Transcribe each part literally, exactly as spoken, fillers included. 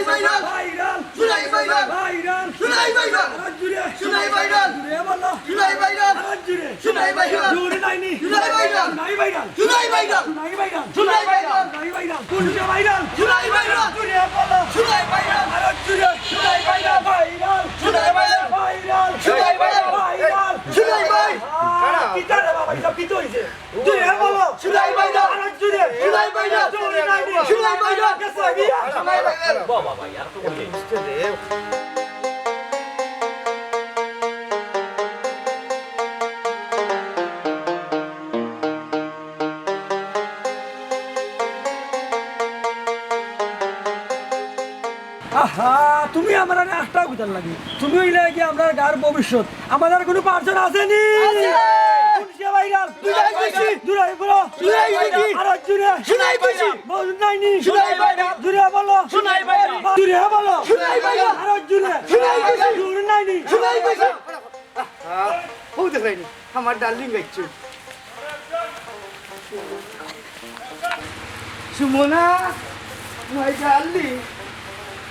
Viral. Viral. Sonai viral. Viral. Sonai viral. আরো জোরে। Sonai viral. জোরে বলো। সোনাই ভাইরাল। আরো জোরে। সোনাই ভাইরাল। জোরে নাইনি। Sonai viral. Sonai viral. Sonai viral. Sonai viral. Sonai viral. Sonai viral. Sonai viral. জোরে বলো। সোনাই ভাইরাল। আরো জোরে। Sonai viral. Viral. Sonai viral. Viral. Sonai viral. Viral. Sonai viral. Viral, কিতা রে বাবা, ইটা কিতা অইছে? জোরে বলো। সোনাই ভাইরাল। আরো জোরে। সোনাই ভাইরাল। জোরে নাই নি। সোনাই ভাইরাল। গেছে গিয়া। সোনাই ভাইরাল। বাবা ভাই, আর তো বললে। আহা, তুমি আমার আনে আটটাও কিতার লাগি। তুমি অইলে কি আমরার গাঁর ভবিষ্যৎ। আমাদের কোনো পার্সন আছে নি? আছে। কোন সে ভাইরাল? দুরাই বেশি। দুরাই বলো। দুরাই বেশি। আরো জোরে। সোনাই বেশি। বল নাই নি? সোনাই ভাইরাল। জোরে বলো। সোনাই ভাইরাল। জোরে বলো। সোনাই ভাইরাল। আরো জোরে। সোনাই বেশি। জোরে নাই নি? সোনাই বেশি। আহা, ও দেখরায়নি, আমার ডার্লিং গাইছে। সুমনা, my darling,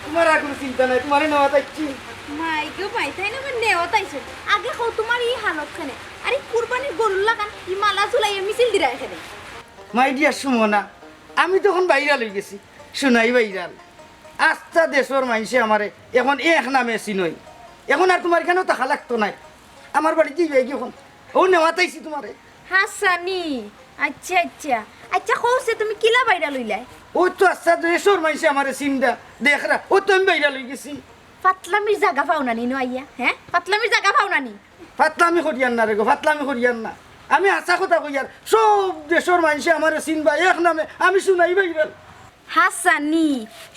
তোমার আর কোনো চিন্তা নাই, তোমারে নেওয়াত আইছি। মাই গো মাই, তাইন আমার নেওয়াত আইছইন। আগে কও, তোমার ই হালত কেনে? আরে, কুরবানির গরুর লাখান ই মালা ঝুলাইয়া মিছিল দিরায় কেনে? My dear সুমনা, আমি তো অখন ভাইরাল অইগেছি, সোনাই ভাইরাল। আস্তা দেশর মাইনষে আমারে অখন এক নামে চিনইন। অখন আর তোমার ইখানো থাকা লাগতো নায়। আমার বাড়িত যাইবায়গি অখন। অউ নেওয়াত আইছি তোমারে। হাছানি? আইচ্ছা, আইচ্ছা। আইচ্ছা, কওছে তুমি কিলা ভাইরাল অইলায়? অউ তো আস্তা দেশর মাইনষে আমারে চিনরা, দেখরা, অউ তো আমি ভাইরাল অইগেছি। ফাতলামির জাগা পাও না নি নু আইয়া, হে? ফাতলামির জাগা পাও না নি? ফাতলামি করিয়ার না রে গো, ফাতলামি করিয়ার না। আমি হাছা কথা কইয়ার, সব দেশর মাইনষে আমারে চিনবা এক নামে, আমি সোনাই ভাইরাল। হাছানি,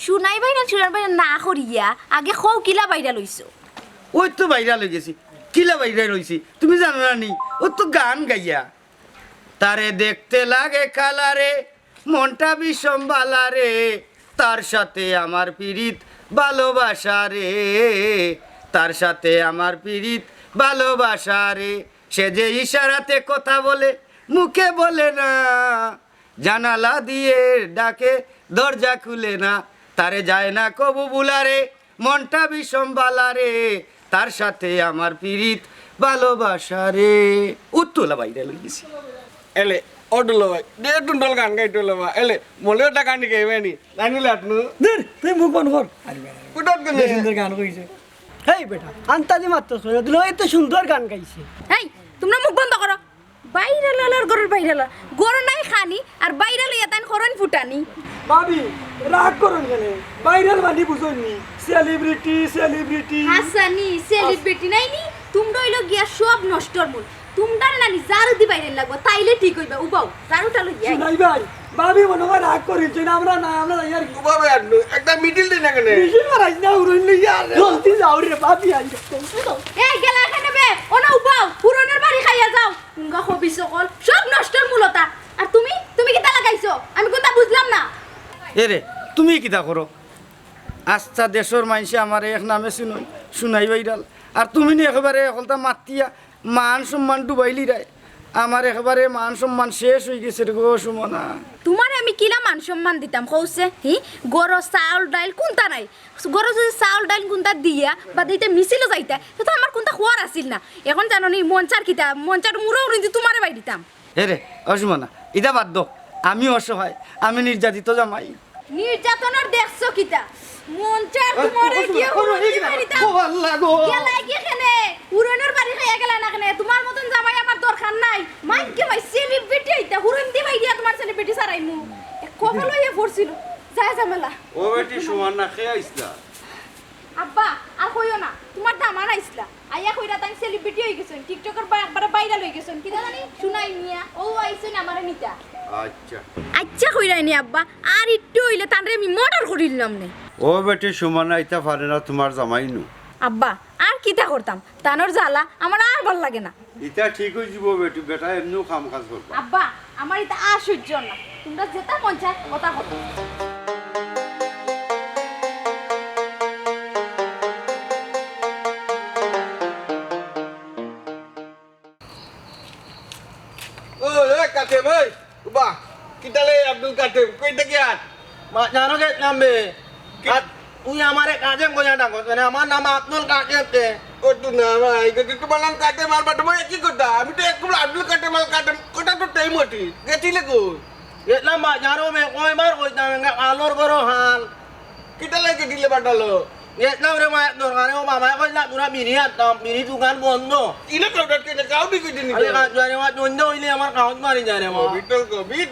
সোনাই ভাইরাল, সোনাই ভাইরাল না করিয়া আগে কও কিলা ভাইরাল অইছো? অউ তো ভাইরাল অইগেছি। কিলা ভাইরাল অইছি তুমি জানো না নি? অউ তো গান গাইয়া। তারে দেখতে লাগে কালা রে, মনটা বিষম বালা রে, তার সাথে আমার পিরিত ভালোবাসা রে, তার সাথে আমার পিরিত ভালোবাসা রে। সে যে ইশারাতে কথা বলে, মুখে বলে না, জানালা দিয়ে ডাকে, দরজা খুলে না, তারে যায় না কবু বুলা রে, মনটা বিষম বালা রে, তার সাথে আমার পিরিত ভালোবাসা রে। অউ তো লা ভাইরাল অইগেছি। এলে, অউ দুলাভাই, দে টুনটুল গান গাইতো লা বা। এলে, মনেও টাকা নি গাইবে নি? জানি লাটনু। দূর, তুই মুখ বন্ধ কর। আরে বেটা, উঠাত কেনে? যে সুন্দর গান কইছে। হেই বেটা, আন্তাজি মাতছস কেনে? দুলাভাই তো সুন্দর গান গাইছে। হেই, তোমরা মুখ বন্ধ করো। ভাইরাল আলার ঘরর ভাইরাল আলা। ঘরো নাই খানি, আর ভাইরাল অইয়া তাইন করইন ফুটানি। ভাবি, রাগ করইন কেনে? ভাইরাল মানি বুঝইন নি? Celebrity, celebrity. হাছানি, সেলিব্রিটি নায় নি? তুমরা অইলো গিয়া সব নষ্টর মূল। তুমরারে নানি ঝাড়ু দি বাইরাইন লাগবো, তাইলে ঠিক অইবা। উবাও, ঝাড়ুটা লইয়া আই। সোনাই ভাই, ভাবি মনো অয় রাগ করিলছে না, আমরা না, আমরা যাইয়ার। উবাও বে আন্নু, একটা মিডিল দে না কেনে? মিডিল মারাইস না, উড়ন লইয়া আর। জলদি যাও রে, ভাবি আই। এই গেলা কেনে বে, অনো উবাও, পুরনের বাড়ি খাইয়া যাও। উঙ্গা খবিস অকল, সব নষ্টর মূল অতা। আর তুমি, তুমি কিতা লাগাইছো? আমি কুন্তা বুঝলাম না। এরে, তুমি কিতা করো? আস্তা দেশর মাইনষে আমারে এক নামে চিনইন, সোনাই ভাইরাল। আর তুমি নি একেবারে হকলতা মাতিয়া মান সম্মান ডুবাইলিরায়। আমার একেবারে মান সম্মান শেষ অইগেছে রে গো সুমনা। তুমারে আমি কিলা মান সম্মান দিতাম কওছে? হি? ঘরো চাউল ডাইল কুন্তা নাই? ঘরো যুদি চাউল ডাইল কুন্তা দিয়া বাদে ইতা মিছিলো যাইতায়, তে তো আমার কুন্তা কওয়ার আছিল না। অখন জানো নি মঞ্চার কিতা, মঞ্চার মুড়ো উড়ি তুমারে বাই দিতাম। এরে, অ সুমনা, ইতা বাদ দেও। আমি অসহায়, আমি নির্যাতিত জামাই। নির্যাতনর দেখছো কিতা? মঞ্চার এ, তুমারে অ সুমনা, কিয়া অ, হুরুন এই দি কিতা? মারিতাম? ও আল্লাহ গো। গেলায় গি কেনে? হুরুনর বাড়ি খাইয়া গেলায় না কেনে? তুমার মতন জামাই আমার দরকার নাই। মাইনষে কয় সেলিব্রিটি অইতা, হুরুন দি মারিয়া তুমার সেলিব্রিটি ছাড়াইমু। এ কপাল অইয়া পড়ছিল। যায় ঝামেলা। ও বেটি, সুমনা কে আইছলা? আব্বা, আর কইও না, তুমার দামান আইছলা। আইয়া কইরা তাইন সেলিব্রিটি অইগেছইন, TikTok-র বা-, একবারে ভাইরাল অইগেছইন। কিতা জানি? সোনাই মিয়া, অউ আইছইন আমারে নিতা। আইচ্ছা। আইচ্ছা কইরায় নি আব্বা, আর একটু অইলে তানরে আমি মার্ডার করিলাম নে। ও বেটি, সুমনা ইতা পারে না, তুমার জামাই নু। আব্বা, আর কিতা করতাম? তানর জ্বালা আমার আর ভালা লাগে না। ইতা ঠিক অইযিবো বেটি, বেটা এমনেউ কাম কাজ করবা। আব্বা, আমার ইতা আর সইজ্য অর না। তুমরা যেতা মন চায়, অতা করো। ওই, ওই, কাটেম, ওই, উবা, কিতালে আব্দুল কাটেম, কই থাকি আর? মা, জানো কে নামবে? কি? আর তুই আমারে কাজেম কইয়া ডাকস, মানে আমার নাম আব্দুল কাজেম তে। ও তো না ভাই, কিন্তু তোমার নাম কাজেম আর বাটে ভাই একই কথা। আমি তো একদম আব্দুল কাজেম আল কাজেম, কথা তো তাই মতি। গেছিলে কই? গেছিলাম বাজারো বে, কয়বার কইতাম, এঙ্গা আলোর বড় হাল। কিতা লাগে দিলে বাটালো? গেছিলাম রে মায়ের দরকারে, ও বাবায় কইলা, "তোরা বিড়ি আনতাম, বিড়ি দোকান বন্ধ।" ইলে কাউটা কেনে, কাউ দি কই দিনি আরে তো? কাজ জানে, ওয়া বন্ধ হইলে আমার কাউন্ট মারি যায় রে, মা। কবির তো কবির।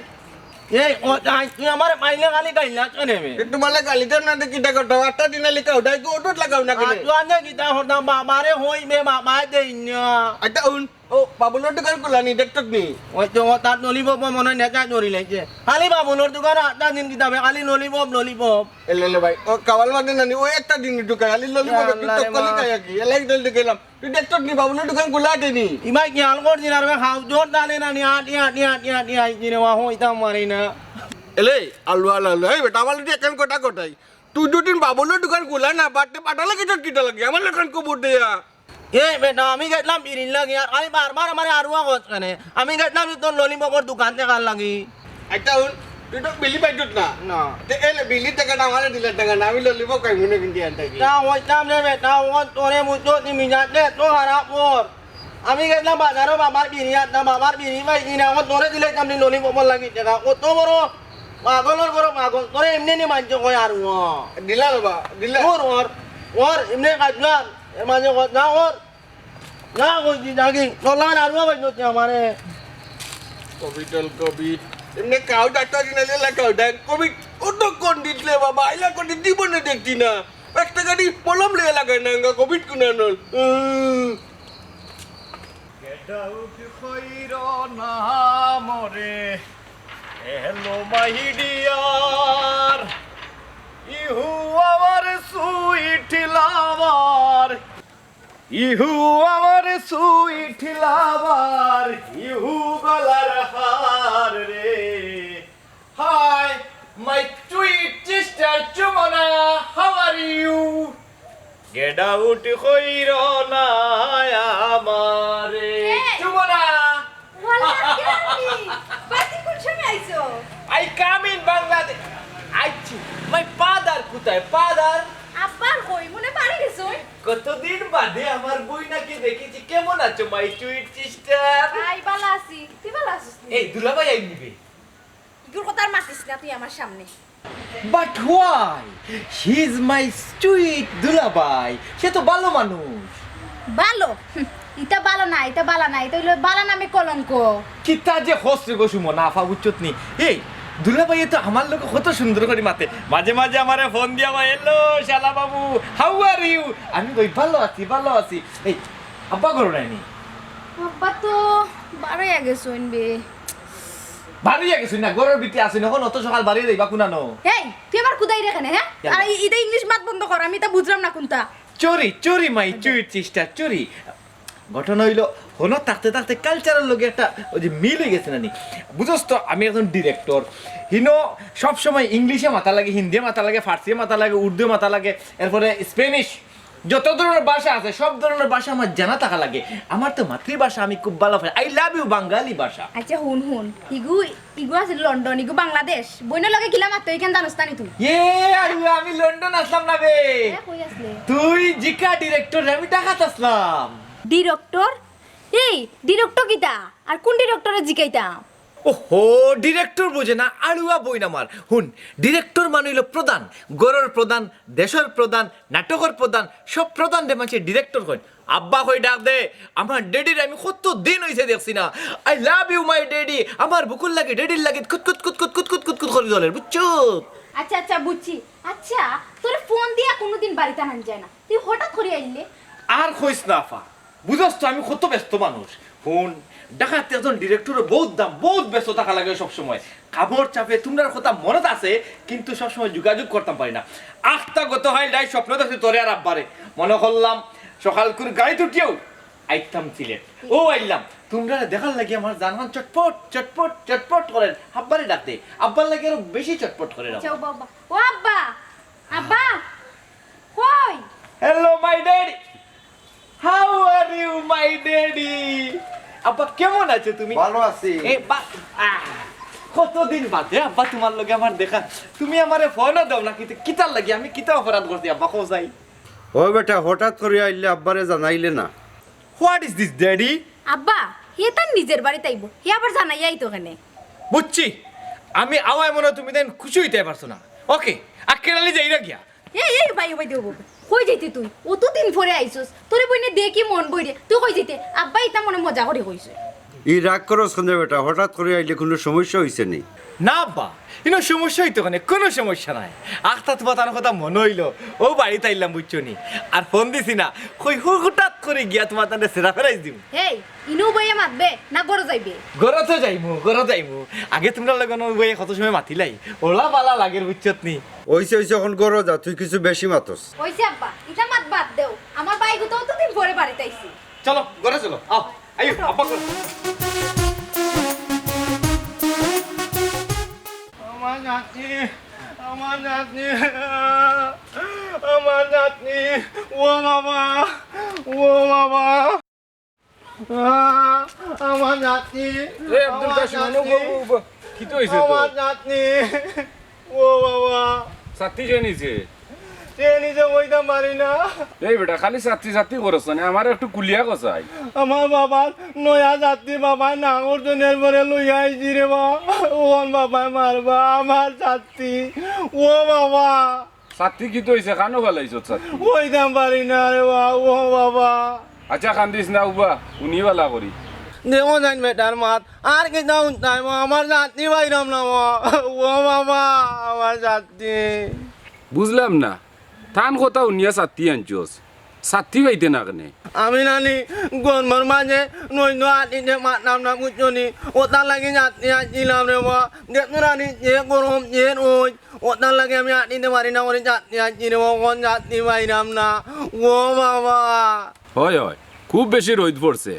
এই, ও, আই, তুই আমার পাইলে খালি গাইলা কেনে বে? এ, তোমার লাগে গালি দেন না, দেখি কিতা কথা, আটটা দিন আলি কাউটা, একটু অটোত লাগাও না কেনে? আজ জানে কিতা হরদাম, বাবারে হই বে, বাবা দেই না। আচ্ছা, উন, ও, বাবুলোর দোকান খোলা নি, দেখছত নি? ওই তো, ও তার নলি বাবা মনে হয় নেশা ধরি লাইছে। খালি বাবুলোর দোকান আটটা দিন কিতা বে, খালি ললিপপ, ললিপপ। এলে, এলে ভাই, ও কাওয়াল বাদে নানি, ও একটা দিন ঢুকায়, খালি ললিপপ একটু আল্লাহ রে তক্কলি মা। খায় আর কি। এলাই জলদি গেলাম। তুই দেখছত নি বাবুলোর দোকান খোলা আছে নি? ইমাই কি আল কর দিন আর বে খাও, জোর দানে নানি, আটি, আটি, আটি, আটি, আটি, রে, ওয়া হইতাম মারি না। এলে, আলু, আলু, আলু, এই বেটা, আমার লগে একখান কথা কটাই। তুই দুদিন বাবুলোর দোকান খোলা না, বাটে পাঠালে কিতা, কিতা লাগে? আমার লগে খবর দেয়া। এ বেটা, আমি গেছিলাম বিড়ির লাগি, আর আমি বারবার আমারে আরুয়া কস কেনে? আমি গেছিলাম তোর ললিপপর দোকান দেখার লাগি। আচ্ছা, হুন, তুই তো বিলি পাইছত না। না। তে এলে বিলি টাকাটা আমারে দিলে টাকা না, আমি ললিপপ খাইমু না কিন্তু আর থাকি। তা হইতাম রে বেটা, ও তোরে বুঝছো, তুই মিজাজ দে, তো খারাপ ওর। আমি গেছিলাম বাজারো বাবার বিড়ি আনতাম, বাবার বিড়ি পাইছি না, ও তোরে দিলে আমি ললিপপর লাগি টাকা। কত বড় পাগলর বড় পাগল, তোরে এমনি নি মানছে কই আর ও। দিলা রে বা, দিলা। ওর, ওর, ওর এমনি কাজলাম, এর মাঝে কথা ওর। না কইছি নাকি? চলার আরো বাইর করছে আমারে। কবিতল কবিত। এমনি কাউ ডাক্তার দিন এলে কাউ ডাক। কবিত অত কন্ডিত লে বাবা, আইলা কন্ডিত জীবনে দেখছি না। একটা গাড়ি মলম লইয়া লাগায় না, আঙ্গা কবিত কুনানোর। উম। Get out কইর না মরে, hello my dear, you our sweet lover, ইহু আমার সুইট লাভার, ইহু গলার হার রে। Hi, my sweet sister Chumona, how are you? Get out কইর না আমারে। এই! চুমনা। ওয়ালা, কিরাম নি? বাতি কোন সময় আইছো? I come in Bangladesh. আইছি। My father কোথায়? Father? আব্বার কই? মনে বাড়ি গেছো? কতদিন বাদে আমার বইনাকে দেখেছি। কেমন আছো, my sweet sister? আই, বালা আছি। তুই বালা আছিস নি? এই, দুলাভাই আইনি বে। ইগুর কথা আর মাতিস না তুই আমার সামনে। But why? She is my sweet দুলাভাই। সে তো ভালো মানুষ। ভালো? হুম, ইটা ভালো না, ইটা ভালো না, ইটা অইলো ভালো নামে কলঙ্ক। কিতা যে কস রে গো সুমনা আফা, বুঝছত নি? এই, দুলাভাইয়ে তো আমার লগে কত সুন্দর করি মাতে। মাঝে মাঝে আমারে ফোন দিয়া কয়, "Hello, শালা বাবু, how are you?" আমি কই, "ভালো আছি, ভালো আছি।" এই, আব্বা ঘরো নাই নি? আব্বা তো বারইয়া গেছইন বে। বারইয়া গেছইন না, ঘরর ভিতরে আছইন, অখন অত সকাল বারইয়া যাইবা কুনানো? এই, তুই আমার কুদাই রে কেনে, হ্যাঁ? ইয়াল্লা। আর এই, ইটা ইংলিশ মাত বন্ধ কর, আমি ইটা বুঝলাম না কুনটা। চুরি, চুরি, my sweet sister, চুরি। ঘটনা অইলো, হনো থাকতে থাকতে culture-র লগে একটা ওই যে মিল অই গেছে না নি? বুঝছ তো, আমি একজন director, হিনো সবসময় ইংলিশে মাতা লাগে, হিন্দিয়ে মাতা লাগে, ফার্সিয়ে মাতা লাগে, উর্দুয়ে মাতা লাগে, এরপরে Spanish, যত ধরনের ভাষা আছে, সব ধরনের ভাষা আমার জানা থাকা লাগে। আমার তো মাতৃভাষা আমি খুব ভালা পাই। I love you বাঙালি ভাষা। আচ্ছা, হুন, হুন। ইগু, ইগু আছিল লন্ডন, ইগু বাংলাদেশ। বইনর লগে কিলা মাততো, ইখান জানোস তা নি তুই? এ, আরে, আমি লন্ডন আছলাম না বে। এ, কই আছলে? তুই জিকা director, আমি ঢাকাত আছলাম। Director? এই, director কিতা? আর কোন director-এ জিকাইতাম? ওহো, director বুঝে না, আড়ুয়া বইন আমার। হুন, director মানে অইলো প্রধান, ঘরর প্রধান, দেশর প্রধান, নাটকর প্রধান, সব প্রধানরে মানষে director কইন। আব্বা কই ডাক দে, আমার ড্যাডিরে আমি কত দিন অইছে দেখছি না। I love you my daddy, আমার বুকুর লাগি ড্যাডির লাগি কুত কুত কুত কুত করি জ্বলের, বুঝছো? আচ্ছা, আচ্ছা, বুঝছি। আচ্ছা, তোরে ফোন দিয়া কুনুদিন বাড়িত আনান যায় না, তুই হঠাৎ করি আইলে? আর কইস না আফা, বুঝছ তো আমি কত ব্যস্ত মানুষ। হুন, ঢাকাত একজন director-ও বউত দাম, বউত ব্যস্ত থাকা লাগে সব সময়। কামর চাপে তুমরার কথা মনত আছে, কিন্তু সব সময় যোগাযোগ করতাম পারি না। আখতা গত হাইল রাইত স্বপ্ন দেখছি তোরে আর আব্বারে। মনে করলাম সকালকুর গাড়িত উঠিয়াউ আইতাম সিলেট। অউ আইলাম, তুমরারে দেখার লাগি আমার জানখান চটপট, চটপট, চটপট করের। আব্বারে ডাক দে, আব্বার লাগি আরো বেশি চটপট করের। আচ্ছা, ও বাবা, ও আব্বা, আব্বা, কই? Hello my daddy, how are you my daddy? আব্বা, কেমন আছো তুমি? ভালো আছি। এ, বা-, আহ। কতদিন বাদে আব্বা তুমার লগে আমার দেখা, তুমি আমারে ফোনও দেও না, কিতা, কিতার লাগি? আমি কিতা অপরাধ করছি আব্বা, কও চাই? ও বেটা, হঠাৎ করি আইলে আব্বারে জানাইলে না। What is this, Daddy? আব্বা, হে তার নিজের বাড়িত আইবো, হে আবার জানাইয়া আইতো কেনে? বুঝছি, আমি আওয়ায় মনো তুমি তাইন খুশি অইতায় পারছো না। ওকে, আক্কেল আলী যাইরা গিয়া। এই, এই, ভাই, ভাই, দেও, বাবা। কই যাইতে তুই? অত দিন পরে আইছস, তোরে বইনে দেখি মন বইরে। তুই কই যাইতে? আব্বা ইতা মনে মজা করি কইছে। ই রাগ করস কেনে বেটা? হঠাৎ করি আইলে কুনু সমস্যা অইছে নি? না আব্বা, ইনো সমস্যা অইতো কেনে? কুনু সমস্যা নাই। আখতা তুমার তান কথা মনো অইলো, অউ বাড়িত আইলাম বুঝছো নি? আর ফোন দিছি না, কই হঠাৎ করি গিয়া তুমার তানরে surprise দিমু। এই, ইনো বইয়া মাতবে না ঘরো যাইবে? ঘরো তো যাইমু, ঘরো যাইমু। আগে তুমরার লগে অনো বইয়া কত সময় মাতিলাই, অলা ভালা লাগের বুঝছত নি? অইছে, অইছে, অখন ঘরো যা, তুই কিছু বেশি মাতস। অইছে আব্বা, ইতা মাত বাদ দেও। আমার ভাইগুতো অত দিন পরে বাড়িত আইছি। চলো, ঘরো চলো, আও, আইও, আব্বা ঘরো। আমার নাতনি, আমার নাতনি, আমার নাতনি, ও বাবা, ও বাবা। আহ, আমার নাতনি, এ আব্দুল আমার কাশিম, নাতনি, উবা, উবা, উবা। কিতা অইছে তোর? আমার নাতনি। ও বাবা। ছাত্তি কে নিছে? কে নিছে কইতাম পারি না। এই বেটা, খালি ছাত্তি ছাত্তি করস না, আমারে একটু খুলিয়া ক চাই। আমার বাবার নয়া ছাত্তি বাবায় নাঙর জনের পরে লইয়া আইছি রে বা। অখন বাবায় মারবা আমার ছাত্তি। ও বাবা। ছাত্তি কিতা অইছে? কানো ফালাইছত ছাত্তি? কইতাম পারি না রে বা, ও বাবা। আচ্ছা, কান্দিস না উবা, হুনি ফালা করি। দেখো যাইন বেটার মাত, আর কিতা হুনতাম, আমার ছাত্তি পাইরাম না বা। ও বাবা, আমার ছাত্তি। বুঝলাম না, তান কথা হুনিয়া ছাত্তি আনছস, ছাত্তি পাইতে না কেনে? আমি নানি গরমর মাঝে নইন্য আটিতে পারতাম না বুঝছো নি, অতার লাগি ছাত্তি আনছিলাম রে বা। দেখো নানি যে গরম যে রইদ, অতার লাগি আমি আটিতে পারি না করি ছাত্তি আনছি রে বা, অখন ছাত্তি পাইরাম না। ও বাবা। হয়, হয়, খুব বেশি রইদ পড়ছে।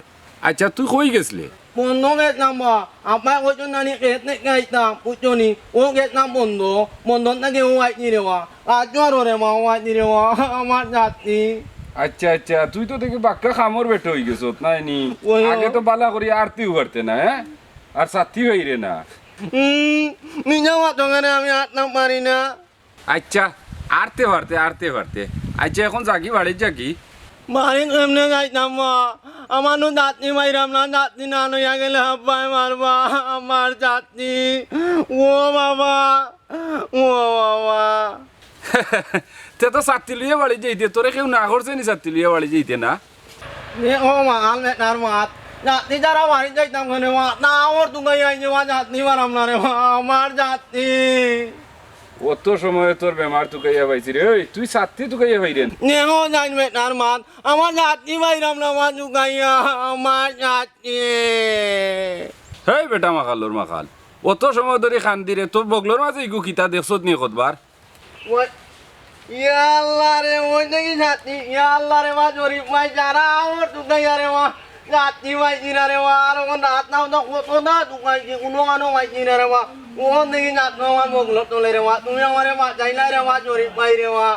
আচ্ছা, তুই কই গেছলে? বন্দো গেছলাম বা, আব্বায় কইছইন নানি খেত থাকি আইতাম, বুঝছো নি? অউ গেছলাম বন্দো, বন্দো থাকি অউ আইছি রে বা। আজ আর ওরে মা, অউ আইছি রে বা, আমার ছাত্তি। আচ্ছা, আচ্ছা, তুই তো দেখি বাক্কা কামর বেটা অইগেছত, নায় নি? ওই, আগে তো বালা করি আটতেউ পারতে না, হে? আর ছাত্তি পাইরে না। হুম, নিজে মাতো কেনে আমি আটতাম পারি না। আচ্ছা, আটতে পারতে, আটতে পারতে। আচ্ছা, অখন যাগি, বাড়িত যাগি? বাড়িত কেমনে যাইতাম বা? আমার নু ছাত্তি পাইরাম না, ছাত্তি না লইয়া গেলে আব্বায় মারবা, আমার ছাত্তি। ও বাবা, ও বাবা। তে তো ছাত্তি লইয়া বাড়িত যাইতে, তোরে কেউ না করছে নি ছাত্তি লইয়া বাড়িত যাইতে না? এ ও মা, আল বেটার মাত। ছাত্তি ছাড়া বাড়িত যাইতাম কেনে বা? না, ওর তুকাই আইছে বা, ছাত্তি পাইরাম না রে বা, আমার ছাত্তি। অত সময় তোর বেমার তুকাইয়া পাইছি রে, ওই তুই ছাত্তি তুকাইয়া পাইরে না। নেহো যাইন বেটার মাত, আমার ছাত্তি পাইরাম না বা তুকাইয়া, আমার ছাত্তি। হেই বেটা মাকালর মাকাল, অত সময় ধরি কান্দিরে, তোর বগলর মাঝে ইগু কিতা দেখছত নি কতবার? ওই, ইয়া আল্লাহ রে, ওই দেখি ছাত্তি, ইয়া আল্লাহ রে বা, জরিফ ভাই, যারা আমার তুকাইয়া রে বা, ছাত্তি পাইছি না রে বা, আর অখন রাত না অইতো কত না তুকাইছি, কুনু কানো পাইছি না রে বা। অখন দেখি ছাত্তি আমার বগলর তলে রে বা, তুমি আমারে বাঁচাইলা রে বা, জরিফ ভাই রে বা,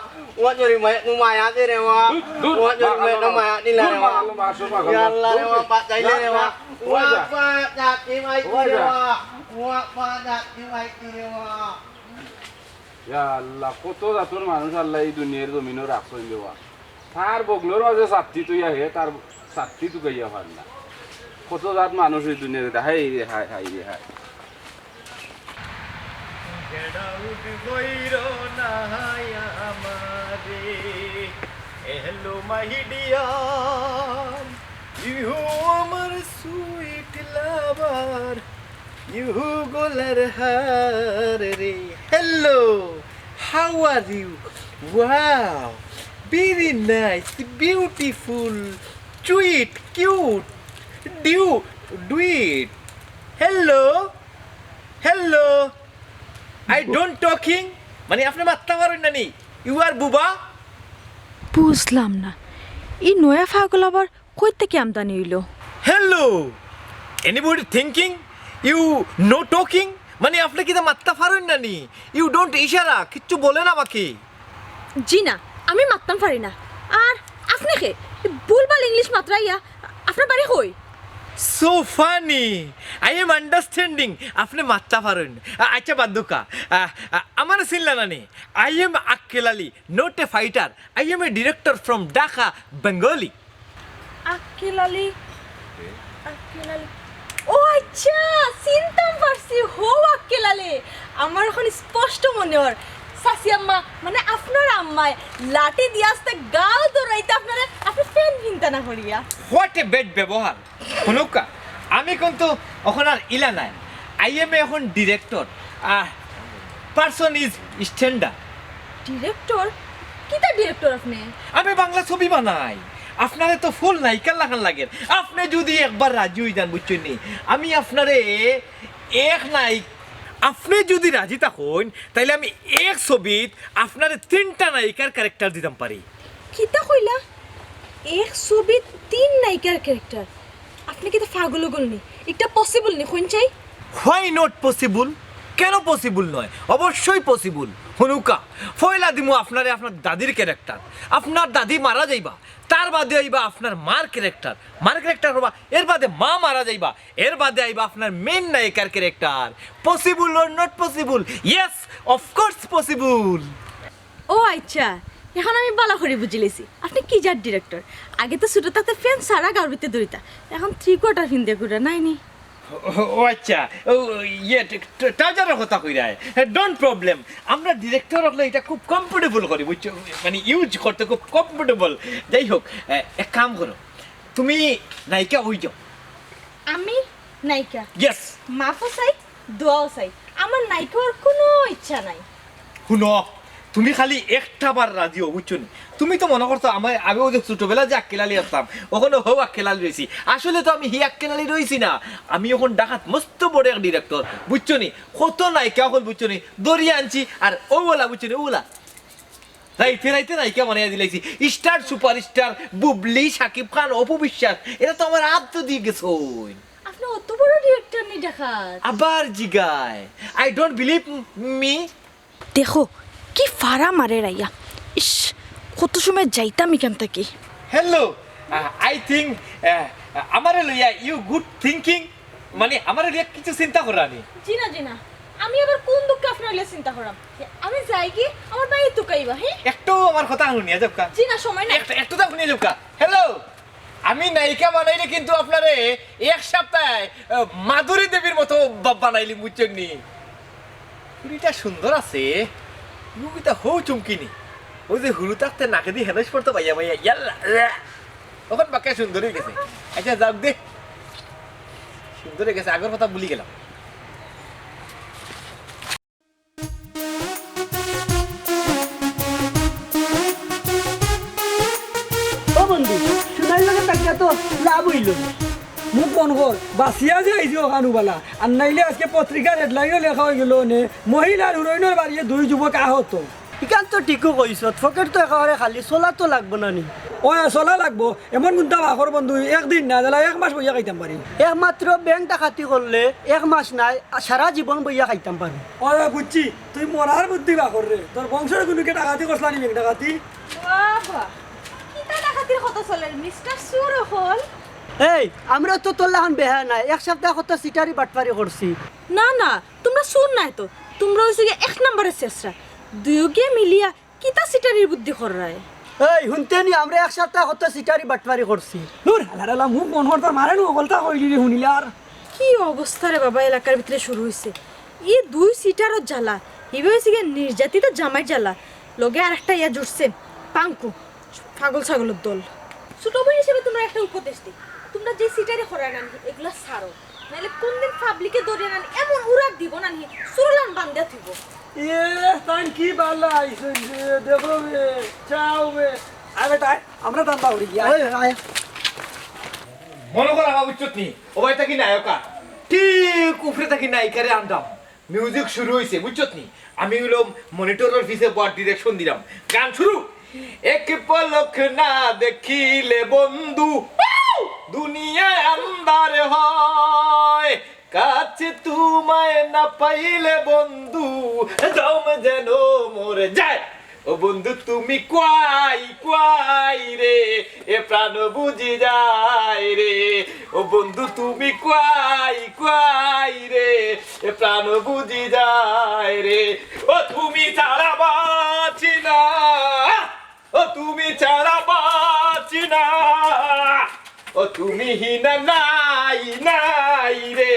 ও জরিফ ভাই, তুমি মায়া দে রে বা, দূর, দূর, ও জরিফ ভাই, মায়া দিলা রে বা। ইয়া আল্লাহ রে বা, বাঁচাইলা রে বা। ও আব্বা, ছাত্তি পাইছি রে বা, ও আব্বা, ছাত্তি পাইছি রে বা। ইয়া আল্লাহ, কত জাতর মানুষ আল্লায় ই দুনিয়ার জমিনো রাখছইন রে বা। তার বগলর মাঝে ছাত্তি থইয়া হে তার ছাত্তি তুকাইয়া পার না। কত জাত মানুষ ই দুনিয়াত, হায় রে হায়, হায় রে হায়। Get out কইরো না আমারে, hello my dear, you আমার sweet lover, you গলার হার রে। Hello, how are you? Wow, very nice, beautiful, sweet, cute, do, do it. Hello, hello, I don't talking, মানে আপনে মাততা পারইন না নি? You are বুবা? বুঝলাম না, ই নয়া পাগল আবার কই থাকি আমদানি অইলো? Hello, anybody thinking? You no talking? মানে আপনে কিতা মাততা পারইন না নি? You don't ইশারা, কিচ্ছু বলেন আমাকে। জি না, আমি মাততাম পারি না। আর আপনে কে? ভুলভাল ইংলিশ মাতরাইয়া, আপনার বাড়ি কই? So funny. I am understanding. আপনে মাততা পারইন। আ-, আচ্ছা, বাদ দেউক্কা। আ, আ, আমারে চিনলা না নি? I am আক্কেল Ali, not a fighter. I am a director from Dhaka, Bengali. আক্কেল আলী, আক্কেল আলী। ও আচ্ছা, চিনতাম পারছি, হউ আক্কেল আলী। আমার অখন স্পষ্ট মনে অর। চাচি আম্মা, মানে আপনার আম্মায় লাঠি দিয়া আস্তা গাল দৌড়াইতা আপনারে, আপনে প্যান্ট ফিনতা না করিয়া। What a bad ব্যবহার। হুনুক্কা, আমি কিন্তু অখন আর ইলা নায়। I am a অখন director. আহ, person is standard. Director? কিতা director আপনে? আমি বাংলা ছবি বানাই। আপনারে তো full নায়িকার লাখান লাগের। আপনে যুদি একবার রাজি অইযান, বুঝছইন নি? আমি আপনারে এক নায়িক-, আপনে যুদি রাজি থাকইন, তাইলে আমি এক ছবিত আপনারে তিনটা নায়িকার character দিতাম পারি। কিতা কইলা? এক ছবিত তিন নায়িকার character? আপনে কিতা পাগল অইগেল নি? ইটা possible নি, কইন চাই? Why not possible? কেন possible নয়? অবশ্যই possible। হুনুক্কা, পয়লা দিমু আপনারে আপনার দাদির character, আপনার দাদি মারা যাইবা, তার বাদে আইবা আপনার মার character, মার character অইবা, এর বাদে মা মারা যাইবা, এর বাদে আইবা আপনার main নায়িকার character। Possible or not possible? Yes, of course possible. ও আচ্ছা, অখন আমি ভালা করি বুঝিলিছি আপনে কি জাত director। আগে তো ছুটো থাকতে প্যান্ট ছাড়া গাউর ভিতরে দৌড়িতা, অখন three quarter ফিন্দে ঘুরা নায় নি? ও, ও আচ্ছা, ও, ইয়ে, ট-, ট-, trouserর কথা কইরায়। Don't problem, আমরা director অকলে ইটা খুব comfortable করি, বুঝছো? মানে use করতে খুব comfortable। যাই হোক, এ, এক কাম করো, তুমি নায়িকা অই যাও। আমি নায়িকা? Yes। মাফও চাই, দোয়াও চাই, আমার নায়িকা অওয়ার কুনু ইচ্ছা নাই। হুনো, তুমি খালি একটা বার রাজি অও, বুঝছো নি? তুমি তো মনো করছো আমি, আমি অউ যে ছুটোবেলা যে আক্কেল আলী আছলাম, অখনো হউ আক্কেল আলী রইছি। আসলে তো আমি হি আক্কেল আলী রইছি না, আমি অখন ঢাকাত মস্ত বড় এক director, বুঝছো নি? কত নায়িকা অকল, বুঝছো নি, ধরিয়া আনছি, আর অউ অলা, বুঝছো নি, অউ অলা। রাইতে রাইতে নায়িকা বানাইয়া দিলাইছি। Star superstar বুবলি, শাকিব খান, অপু বিশ্বাস, এরা তো আমার আত ধরি গেছইন। আপনে অত বড় director নি ঢাকাত? আবার জিগায়। I don't believe me. দেখো, কি ফাড়া মারের আইয়া। ইশ, কত সময় যাইতাম ইখান থাকি। Hello, uh, I think, uh, আমারে লইয়া you good thinking. মানে, আমারে লইয়া কিছু চিন্তা কররা নি? জি না, জি না। আমি আবার কুন দুখে আপনারে লইয়া চিন্তা কররাম? আমি যাইগি, আমার ভাইয়ে তুকাইবা, হে? একটু আমার কথা হুনিয়া যাউক্কা। জি না, সময় নাই। একটু, একটু তা হুনিয়া যাউক্কা। Hello, আমি নায়িকা বানাইলে কিন্তু আপনারে এক সপ্তাহে, আহ, মাধুরী দেবীর মতো বা-, বানাইলিমু, বুঝছইন নি? ফুরিটা সুন্দর আছে, রুগীটা হউ চুমকি নি। অউ যে হুরু থাকতে নাকেদি হেনস পড়তো বাইয়া বাইয়া, ইয়াল্লা, আহ। অখন বাক্কা সুন্দর অইগেছে। আচ্ছা, যাউক দে। সুন্দর অইগেছে, আগর কথা ভুলি গেলাম। ও বন্ধু, সুনাইর লগে থাকিয়া তো লাভ অইলো না। মুখ বন্ধ কর, বাঁচিয়া যে আইছি অখানউ ভালা, আর নাইলে আজকে পত্রিকার headlineও লেখা অইগেলো অনে, মহিলার হুরইনর বাড়িয়ে দুই যুবক আহত। ইখান তো ঠিকউ কইছত, পকেট তো একেবারে খালি, চলা তো লাগবো না নি? অয়, চলা লাগবো। এমন কুন্তা বার কর বন্ধু, একদিন না জ্বালা এক মাস বইয়া খাইতাম পারি। একমাত্র ব্যাংক ডাকাতি করলে এক মাস নায়, সারা জীবন বইয়া খাইতাম পারি। অয়, অয়, বুঝছি, তুই মরার বুদ্ধি বার কর রে। তোর বংশর কুনুকে ডাকাতি করছলা নি, ব্যাংক ডাকাতি? বাবা, কিতা ডাকাতির কথা চলের, মিস্টার চুর অকল? এই, আমরা তো তোর লাখান বেহায়া নায়, এক সপ্তাহ কত চিটারি বাটপারি করছি। না, না, তুমরা চুর নায় তো, তুমরা অইছো গিয়া এক নম্বরের ছেছরা। দুইওগিয়ে মিলিয়া কিতা চিটারির বুদ্ধি কররায়? এই, হুনতে নি, আমরা এক সপ্তাহ কত চিটারি বাটপারি করছি। দূর, হালার হালা, মুখ বন্ধ কর, তোর মারে নু হকলতা কইলি রে, হুনিলে আর। কি অবস্থা রে বাবা, এলাকার ভিতরে শুরু অইছে। ই দুই চিটারর জ্বালা, ইবা অইছে গিয়া নির্যাতিতা জামাইর জ্বালা, লগে আরেকটা ইয়া জুটছে, পাঙ্কু, পাগল ছাগলর দল। ছোট বইন হিসাবে তুমরারে একটা উপদেশ দেই, তুমরা যে চিটারি কররায় না নি, এগুলা ছাড়ো। নাইলে কুনদিন পাবলিকে ধরিয়া না নি এমন উড়াত দিবো না নি, চুরর লাখান বান্ধিয়া থইবো। এ, তাইন কি ভালা আইছইন রে, দেখো রে, চাও রে। আয় বেটা, আয়, আমরা ধান্দা করি, আয়। ওই, আয়। মনো কর, আমার বুঝছত নি, ও ভাই থাকি নায়কা, ঠিক উপরে থাকি নায়িকারে আনতাম। Music শুরু অইছে, বুঝছত নি? আমি অইলো মনিটরর পিছে বওয়ার direction দিলাম। গান শুরু। এক পলক না দেখিলে বন্ধু, দুনিয়া আন্ধার হয়, কাছে তোমায় না পাইলে বন্ধু, দম যেন মরে যায়। ও বন্ধু তুমি কুয়াই কুয়াই রে, এ প্রাণ বুঝি যায় রে। ও বন্ধু তুমি কুয়াই কুয়াই রে, এ প্রাণ বুঝি যায় রে। ও তুমি ছাড়া বাঁচি না, ও তুমি ছাড়া বাঁচি না, ও তুমি হিনা নাই নাই রে।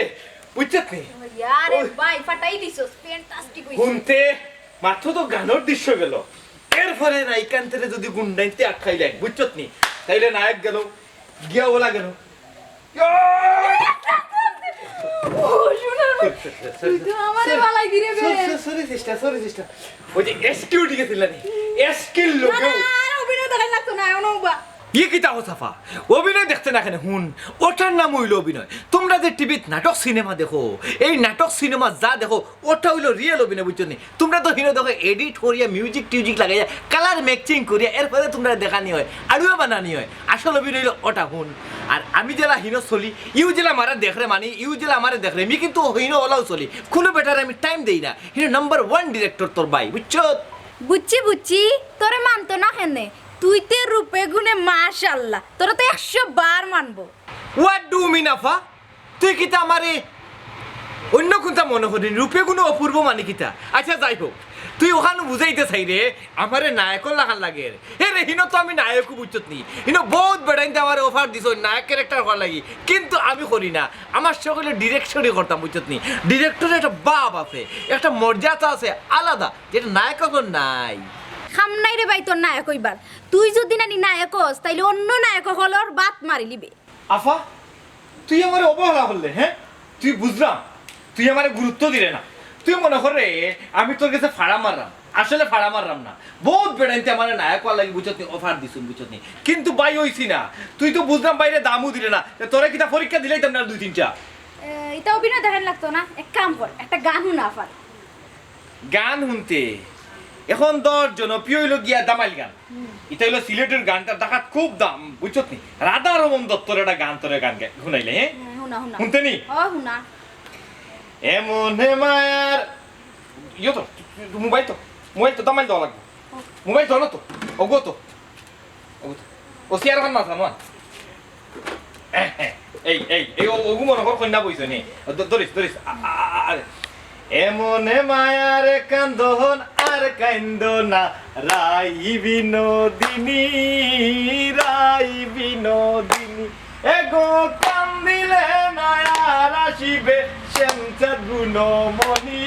বুঝছত নি? ইয়ারে ওই ভাই, ফাটাই দিছস, fantastic হইছে। হুনতে মাত্র তো গানর দৃশ্য গেল, এরপরে নায়িকান্তরে যদি গুন্ডাইতে আটকাইলেন, বুঝছত নি? তাইলে নায়ক গেল, গিয়া ওলা গেল। ও, শোনো না। তুই তো আমারে বালাই দিরে বে। Sorry, sorry, sorry, sister, sorry, sister। ওই যে এসকিউ ঠিক আছে, লানি। এসকিউর না, লোকেও না, আর অভিনয় দেখাই লাগতো না, এমন বা। ইয়ে কিতা হো সাফা? অভিনয় দেখতে না কেনে? হুন, ওটার নাম হইল অভিনয়। তোমরা যে টিভিত নাটক সিনেমা দেখো, এই নাটক সিনেমা যা দেখো, ওটা হইল রিয়েল অভিনয়, বুঝছো নি? তোমরা তো হিনো দেখো এডিট করিয়া মিউজিক টিউজিক লাগাইয়া কালার ম্যাচিং করিয়া এরপরে তোমরা দেখানি হয়, আড়ুয়া বানানি হয়। আসল অভিনয় হইল ওটা হুন। আর আমি যেলা হিনো চলি, ইউ যেলা আমারে দেখরে মানি, ইউ যেলা আমারে দেখরে, মি কিন্তু হিনো ওলাও চলি। কোনো বেটারে আমি টাইম দেই না। হিনো নাম্বার ওয়ান ডিরেক্টর তোর ভাই, বুঝছো? বুঝছি, বুঝছি, তোরে মানতো না কেনে? তুই তে রূপে গুণে মাশাআল্লাহ, তোরে তো একশো বার মানবো। What do you mean, আফা? তুই কিতা আমারে অন্য কোনটা মনে করি? রূপে গুণে অপূর্ব মানে কিতা? আচ্ছা, যাই হোক, তুই ওখানে বুঝাইতে চাই রে, আমারে নায়কর লাখান লাগে রে। এ রে, হিনো তো আমি নায়কও বুঝছত নি। হিনো বহুত বেড়াইতে আমারে অফার দিছ নায়ক ক্যারেক্টার করার লাগি, কিন্তু আমি করি না। আমার সকলে ডিরেকশনই করতাম, বুঝছত নি? ডিরেক্টরের একটা ভাব আছে, একটা মর্যাদা আছে আলাদা, যেটা নায়ক এখন নাই। খাম নাই রে ভাই তোর নায়ক হইবার। তুই যদি নানি নায়ক হস, তাইলে অন্য নায়ক হকলর বাত মারি লিবে। আফা, তুই আমারে অবহেলা করলে, হ্যাঁ? তুই বুঝলাম, তুই আমারে গুরুত্ব দিলে না। তুই মনে করে আমি তোর কাছে ফাড়া মারলাম, আসলে ফাড়া মারলাম না। বহুত বেড়াইতে আমারে নায়ক হওয়ার লাগি বুঝছত নি, অফার দিছুন, বুঝছত নি? কিন্তু ভাই হইছি না। তুই তো বুঝলাম বাইরে দামও দিলে না। তে তোরে কিতা পরীক্ষা দিলাইতাম না দুই তিনটা? এ, ইতা অভিনয় দেখান লাগতো না। এক কাম কর, একটা গান হুনা আফার। গান হুনতে এখন ধর জনপ্রিয় হইল গিয়া দামাইল গান। ইটা হইল সিলেটের গানটা, ঢাকাত খুব দাম, বুঝছত নি? রাধা রমন দত্তর একটা গান, তোরে গান গাই-, হুনাইলে, হ্যাঁ? হ্যাঁ, হুনা, হুনা। হুনতে নি? ও, হুনা। এমন হে মায়ার, ইয়ো তো, মোবাইল তো, মোবাইল তো দামাইল দেওয়া লাগবো। ও। মোবাইল ধরো তো, ওগো তো, ওগো তো। ও চেয়ার খান মাথা নয়। এই, এই, এই, ও, ওগু মনে কর কইন্যা বইছে নি। ও, ধ-, ধরিস, ধরিস। আ, আ, আ, আ, এমনে মায়ারে কান্দন আর কাইন্দ না, রাই বিনোদিনী, রাই বিনোদিনী। এগো কান্দিলে না আর আসিবে শ্যামচাঁদ গুণমণি,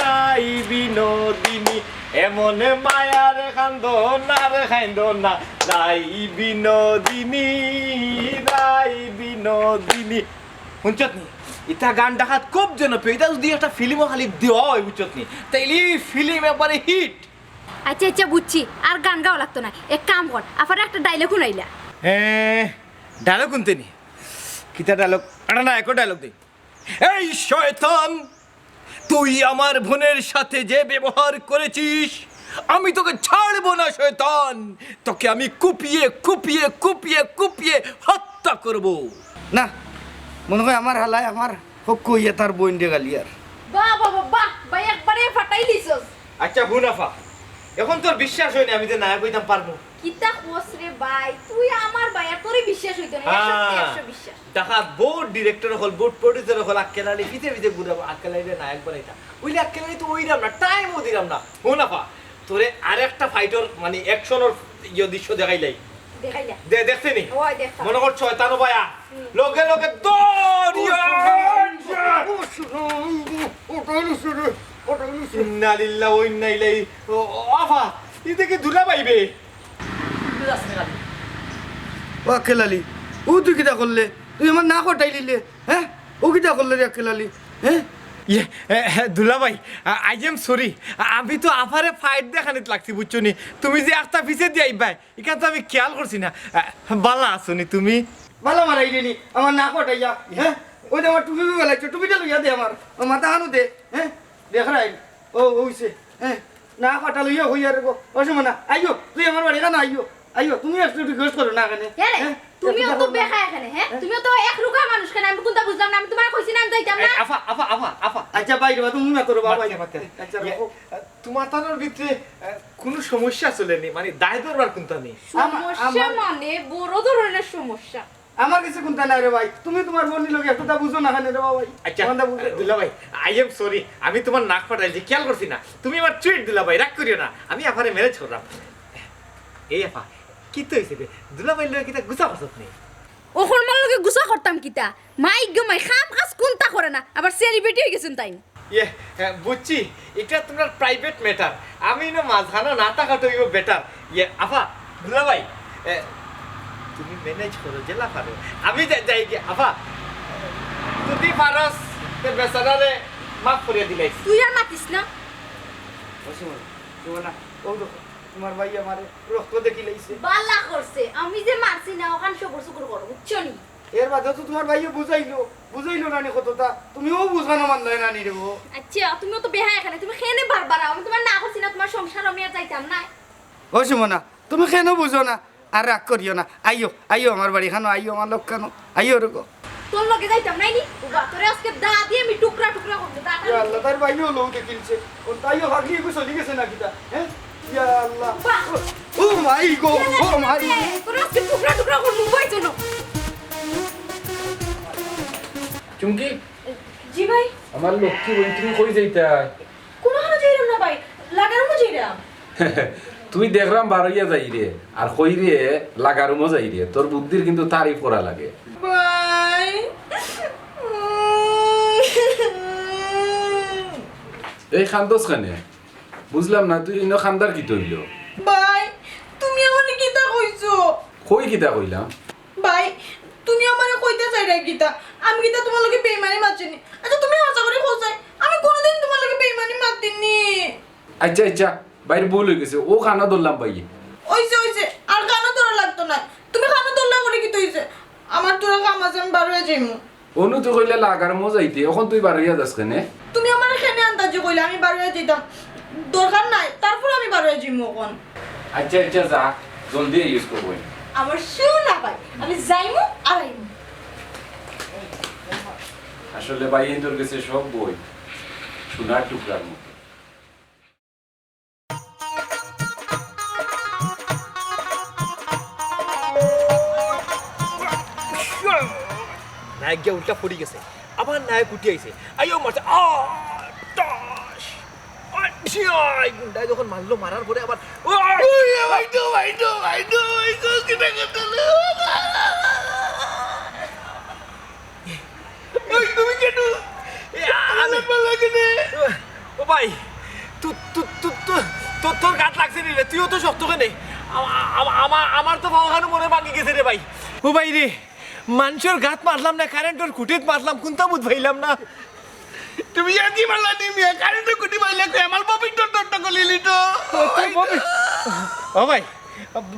রাই বিনোদিনী। এমনে মায়ারে কান্দন আর কাইন্দ না, রাই বিনোদিনী, রাই বিনোদিনী। হুনছত নি? ইতা গান ঢাকাত খুব জনপ্রিয়। ইতা যদি একটা ফিল্মও খালি দেওয়া হয়, বুঝছত নি? তাইলে ফিল্ম একবারে হিট। আচ্ছা, আচ্ছা, বুঝছি। আর গান গাওয়া লাগতো না। এক কাম কর, আফারে একটা ডায়লগ হুনাইলা। এ, ডায়লগ হুনতে নি? কিতা ডায়লগ? আরে না, একো ডায়লগ দেই। এই শয়তান, তুই আমার বোনের সাথে যে ব্যবহার করেছিস, আমি তোকে ছাড়বো না শয়তান। তোকে আমি কুপিয়ে, কুপিয়ে, কুপিয়ে, কুপিয়ে হত্যা করব। না, মনে হয় আমার হালায় আমার হক কইয়া তার বইন রে গালিয়ার। বাহ, বাহ, বাহ, বাহ, ভাই একবারে ফাটাই দিছস। আচ্ছা, হুন আফা, এখন তোর বিশ্বাস হয় না আমি যে নায়ক হইতাম পারবো? কিতা কস রে ভাই, তুই আমার ভাই, আর তোরে বিশ্বাস হইতো না, একশো হ্যাঁ। একশো বিশ্বাস। ঢাকাত বহুত ডিরেক্টর হকল, বহুত প্রডিউসার হকল, আক্কেল আলী পিছে পিছে ঘুরাবো, আক্কেল আলীরে নায়ক বানাইতা। ওইলে আক্কেল আলী তো ওইরাম না, টাইমও দিরাম না। হুন আফা, তোরে আরেকটা ফাইটর, মানে, অ্যাকশনর ইয়ে দৃশ্য দেখাইলাই। দেখাইলা? দে-, দেখতে নি? ওই দেখতাম। মনে কর শয়তানও ভাইয়া। হুম। লগে লগে দৌড়, ইয়া! ইন্না লিল্লাহ ওয়া ইন্না ইলাইহি। ও, ও, আফা, ই দেখি দুলা পাইবে। ও আক্কেল আলী, ও তুই কিতা করলে? তুই আমার নাক ফাটাই দিলে, হ্যাঁ? ও কিতা করলে রে আক্কেল আলী, হ্যাঁ? ইয়ে, এ, এ, দুলাভাই, আ, I am sorry। আ, আমি তো আফারে ফাইট দেখানিত লাগছি, বুঝছো নি? তুমি যে আস্তা পিছে দিয়া আইবায়, ইখান তো আমি খেয়াল করছি না। আ, বালা আছো নি তুমি? বালা মারাইলে নি, আমার নাক ফাটাইয়া, হ্যাঁ? ওই যে আমার টুপি ফেলাইছো, টুপিটা লইয়া দে আমার, আমার মাথা খানো দে, হ্যাঁ? দেখ রাইল, ও, ওইছে, হ্যাঁ? নাক ফাটা লইয়া হই আর গো, অসম না, আইও, তুই আমার বাড়ি খানো আইও, আইও, তুমি একটু রিকোয়েস্ট করো না এখানে, কে রে? হ্যাঁ? তুমিও তো বেহায়া কেনে, হে? তুমিও তো এক রুগা মানুষ কেনে, আমি কুনতা বুঝলাম না, আমি তুমারে কইছি না আমি যাইতাম না। এই, আফা, আফা, আফা, আফা। আচ্ছা, বাইরে বা, তুমি না করো, বাবা। মাত দে, মাত দে। আচ্ছা, ইয়ে, রাখো। আহ, তুমার তানোর ভিতরে, আহ, কুনু সমস্যা চলেনি, মানে দায় দরবার কুনতা নি? আমার, সমস্যা আমার মানে বড় ধরনের সমস্যা। আমার কাছে কুনতা নাই রে ভাই, তুমি তুমার বইনর লগে একটু তা বুঝো না কেনে রে বাবা ভাই? আচ্ছা, কোনটা বুঝো? দুলাভাই, I am sorry, আমি তুমার নাক ফাটাইছি, খেয়াল করছি না। তুমি আমার sweet দুলাভাই, রাগ করিও না, আমি আফারে manage করলাম। এই আফা, কিতা অইছে রে? দুলাভাইর লগে কিতা গুছা করছত নি? অখন মার লগে গুছা করতাম কিতা? মাই গো মাই, কাম কাজ কুনতা করে না, আবার celebrity অই গেছইন তাইন। ইয়ে, হ্যাঁ, বুঝছি, ইটা তুমরার private matter। আমি ইনো মাঝখানো না থাকাটা অইবো better। ইয়ে, আফা, দুলাভাই, এ, তুমি manage করো, যেলা পারো। আমি যা-, যাইগি, আফা, যদি পারস, তে বেচারারে মাফ করিয়া দিলাইস। তুই আর মাতিস না। ও সুমন, সুমন না, ও দেখো, তুমার ভাই আমারে রক্ত দেখিলাইছে। বালা করছে, আমি যে মারছি না, অখান সবর সুকুর করো, বুঝছো নি? এর বাদে তো তুমার ভাইয়ে বুঝাইলো, বুঝাইলো না নি কততা? তুমিও বুঝানো মানলায় না নি রে গো। আচ্ছা, তুমিও তো বেহায়া কেনে, তুমি কেনে বারবার আও? আমি তুমারে না করছি না, তুমার সংসার আমি আর যাইতাম না। ও সুমনা, তুমি কেনে বুঝো না? আর রাগ করিও না, আইও, আইও আমার বাড়ি খানো, আইও আমার লগে খানো, আইও রে গো। তোর লগে যাইতাম নাই নি? উবা, তোরে আজকে দা দিয়া আমি টুকরা টুকরা করবো, দা ইয়া আল্লাহ, তার ভাইও লউ দেখিলছে। ও তাইও ভাগলি এগু চলি গেছে না কিতা? হ্যাঁ? ইয়া আল্লাহ। বাহ। ও মাই গো, ও মাই। এ, তোরে আজকে টুকরা টুকরা করবো, ভাই চলো। চুমকি? জি ভাই। আমার লক্ষ্মী বইন, তুমি কই যাইতায়? কুনুখানো যাইরাম না ভাই, লাগার রুমো যাইরাম। তুই দেখরাম বারইয়া যাইরে, আর কইরে লাগার রুমো যাইরে, তোর বুদ্ধির কিন্তু তারিফ করা লাগে। ভাই। এই কান্দস কেনে? বুঝলাম না, তুই ইনো কান্দার কিতা অইলো? ভাই, তুমি আমারে কিতা কইছো? কই কিতা কইলাম? ভাই, তুমি আমারে কইতা চাইরায় কিতা? আমি কিতা তুমার লগে বেইমানি মাতছি নি? আচ্ছা, তুমি হাছা করি কও চাই, আমি কুনুদিন তুমার লগে বেইমানি মাতছি নি। আচ্ছা, আচ্ছা, ভাইর ভুল অই গেছে, অউ কানো ধরলাম ভাইয়ে। অইছে, অইছে, আর কানো ধরা লাগতো না। তুমি কানো ধরলা করি কিতা অইছে? আমার থুড়া কাম আছে, আমি বারইয়া যাইমু। অনু তুই কইলে লাগার রুমো যাইতে, অখন তুই বারইয়া যাস কেনে? তুমি আমারে কেনে আন্দাজি কইলা আমি বারইয়া যাইতাম? দরকার নাই, তারপর আমি বারইয়া যাইমু অখন। আচ্ছা, আচ্ছা, যা, জলদি আইস কই। আমার সোনা ভাই, আমি যাইমু আর আইমু। আসলে ভাইয়াইন্তর গেছে সব বই সোনার টুকরার মতো। নায়ক গিয়া উল্টা পড়ি গেছে, আবার নায়ক উঠি আইছে। আইও মারছে, আ, টাস, আ, ছিয়াই, গুন্ডায় যখন মারলো, মারার পরে আবার, ওই, ওই, ওই তো, ওই তো, ওই তো, ওই তো, কিতা করতে হলো? ওই, তুমি কেন? এ, আ-, আমার ভালো লাগে না। ও ভাই, তু-, তু-, তু-, তু-, তোর, তোর গাত লাগছে নি রে? তুইও তো শক্ত কেনে। আমা-, আমা-, আমা-, আমার তো পাওখানো মনে ভাঙি গেছে রে ভাই। ও ভাই রে, মানষর গাত মারলাম না, কারেন্টর খুঁটিত মারলাম, কুনতা বুঝ পাইলাম না। তুমি ইয়ার্কি মারলা নি মিয়া, কারেন্টর খুঁটি মারলে কই, আমার ববির ডট ডট করিলি তো। ও, তুই ববি-, ও ভাই,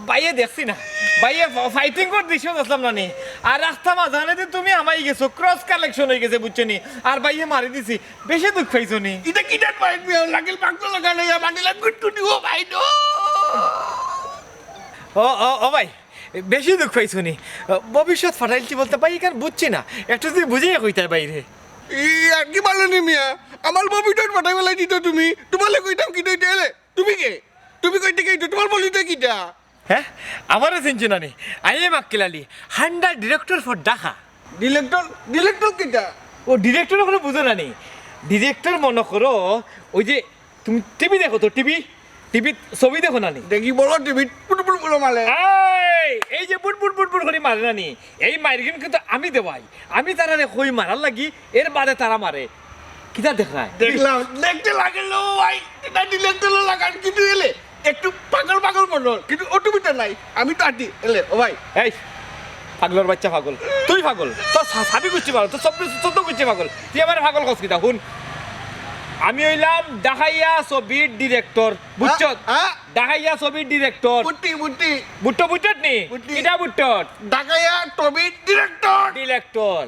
ভাইয়ে দেখছি না, ভাইয়ে ফা-, fighting করার দৃশ্য দেখলাম না নি। আর রাস্তা মাঝখানেদি তুমি হামাই গেছো, cross connection অই গেছে, বুঝছো নি? আর ভাইয়ে মারি দিছি, বেশি দুখ পাইছো নি? ইটা কিটার পাইপ মিয়া, লাগিল পাগল লাগানো ইয়া, মানিলা গুটগুটি, ও ভাই, no। ও, ও, ও ভাই, বেশি দুখ পাইছো নি? ভবিষ্যৎ ফাটাইলছি বলতে ভাই, ইখান বুঝছি না, একটু যদি বুঝাইয়া কইতায় ভাইরে। ইয়ার্কি মারলা নি মিয়া, আমার ববির ডট ফাটাই ফালাই দিতো তুমি, তুমারে কইতাম কিতা অইতে এলে? তুমি কে? তুমি কইতে কে? তুমার পরিচয় কিতা? হ্যাঁ? আমারে চিনছো না নি? I am আক্কেল Ali, under director for Dhaka. Director? Director কিতা? ও, director অকলে বুঝো না নি? Director মনো করো, ওই যে তুমি টিভি দেখো তো, টিভি? টিভিত ছবি দেখো না নি? দেখি বড় টিভিত বুটবুট বুলো মারে। এই, এই যে বুটবুট বুটবুট করি মারে না নি? এই মাইরগুন কিন্তু আমি দেওয়াই। আমি তারারে কই মারার লাগি, এর বাদে তারা মারে। কিতা দেখরায়? দেখলাম, দেখতে লাগলো ভাই, এটা director লাগান কিন্তু এলে একটু পাগল পাগল মনে হয়, কিন্তু অসুবিধা নাই, আমি তো আছি, এলে, ও ভাই। এই, পাগলর বাচ্চা পাগল, তুই পাগল, তোর সা-, সাবি গুষ্টি পাগল, তোর সব, সব গুষ্টি পাগল, তুই আমারে পাগল কস কিতা? হুন, আমি অইলাম ঢাকাইয়া ছবির director, বুঝছো? হ্যাঁ, হ্যাঁ। ঢাকাইয়া ছবির director। বুঝছি, বুঝছি। বুট্টো বুঝছত নি? বুঝছি। কিতা বুঝছত? ঢাকাইয়া ছবির director। Director।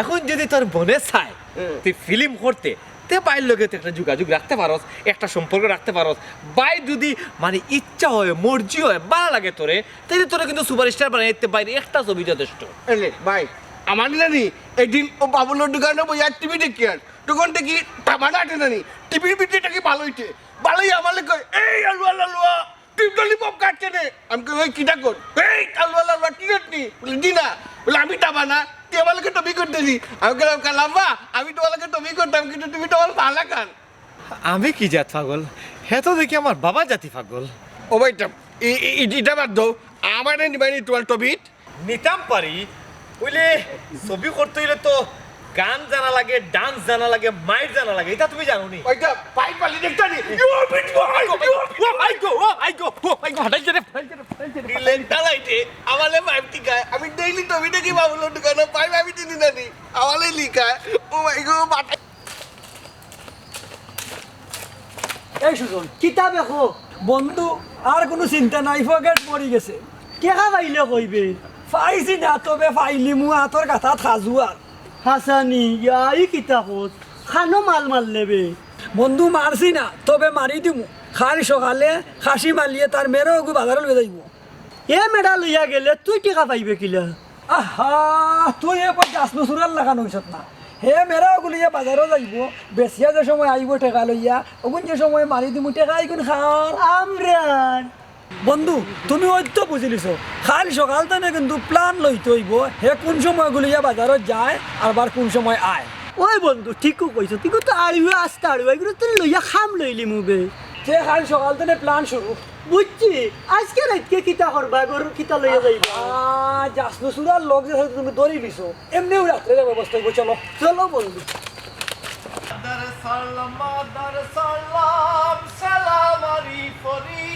এখন যদি তোর মনে চায়, হুম। তুই film করতে, তে ভাইর লগে তো একটা যোগাযোগ রাখতে পারস, একটা সম্পর্ক রাখতে পারস। ভাই যদি মানে ইচ্ছা হয়, মর্জি হয়, ভালা লাগে তোরে, তাইলে তোরে কিন্তু সুপারস্টার বানাইতে বাইরে একটা ছবি যথেষ্ট। এলে ভাই, আমার নানি একদিন ও বাবুলোর দোকানো বইয়া টিভি দেখিয়ার, তখন দেখি তামানা আটে নানি, টিভির ভিতরে থাকি ভালা অইতে, ভালা অইয়া আমারে কয়, "এই আলুয়া লালুয়া, তুই ললিপপ খাস কেনে?" আমি কই, "ওই কিতা কর?" "এই আলুয়া লালুয়া, তুই নি?" বলে, "জি না।" বলে, "আমি তামানা, তুই আমার লগে টপি করতে নি?" আমি কইলাম, "কালাম্মা, আমি তোমার লগে টপি করতাম, কিন্তু তুমি তো আমার পালা খান।" আমি কি জাত পাগল? হে তো দেখি আমার বাবা জাতি পাগল। ও ভাই, ইটা, ই-, ই-, ই-, ইটা বাদ দাও। আমারে নিবানি তোমার টপিট? নিতাম পারি। অইলে ছবি করতে অইলে তো গান জানা লাগে, ডান্স জানা লাগে, মাইর জানা লাগে। ইটা তুমি জানো নি? ওইটা পাই পালি দেখতা নি? You beat boy! ও আই গো, ও আই গো, ও আই গো, হাটাই দে রে, হাটাই দে রে, হাটাই দে রে। দিলে তালাইতে, আমালে পাইপ টিকায়। আমি ডেইলি টপিটে কি বাবুলোর দোকানো পাইপ আমি চিনি না নি। আমালে লিখায়। ও মাই গো, বাটা এই সুজন, কিতা দেখো? বন্ধু, আর কুনু চিন্তা নাই, পকেট ভরি গেছে। টেকা পাইলে কইবে, পাইছি না, তবে পাইলিমু আতর গাথাত খাজু আর। হাসানি, ইয়াই কিতা কস? খানো মাল মারলে বে? বন্ধু, মারছি না, তবে মারি দিমু। কাইল সকালে খাসি মালিয়ে তার মেরে ওগু বাজারো লইয়া যাইবো। এ মেরা লইয়া গেলে তুই টেকা পাইবে কিলা? আহা, তুই এ কই যাস নুসুরার লাখান অইছত না। হে মেরা ওগুলি ইয়া বাজারো যাইবো, বেচিয়া যে সময় আইবো টেকা লইয়া, ওগুন যে সময় মারি দিমু টেকা ইগুন খার। আমরার। বন্ধু, তুমি অইতো বুঝিলিছো, কাইল সকাল তনে কিন্তু প্ল্যান লইতে অইবো, হে কুন সময় গুলি ইয়া বাজারো যায়, আর আবার কুন সময় আয়। ওই বন্ধু, ঠিকউ কইছো, তুই তো আড়ুয়া আস্তা আড়ুয়া, এগুলো তো লইয়া খাম লইলিমু বে। তে কাইল সকাল তনে প্ল্যান শুরু। বুঝছি, আইজকে রাইতকে কিতা করবা, গরুর কিতা লইয়া যাইবা? আহ, যাস নুসুরার লগ যে তুমি ধরি নিছো, এমনেউ রাত্রে যাওয়ার ব্যবস্থা অইবো, চলো। চলো বন্ধু। আদার সালাম, আদার সালাম, সালাম আরি ফরি।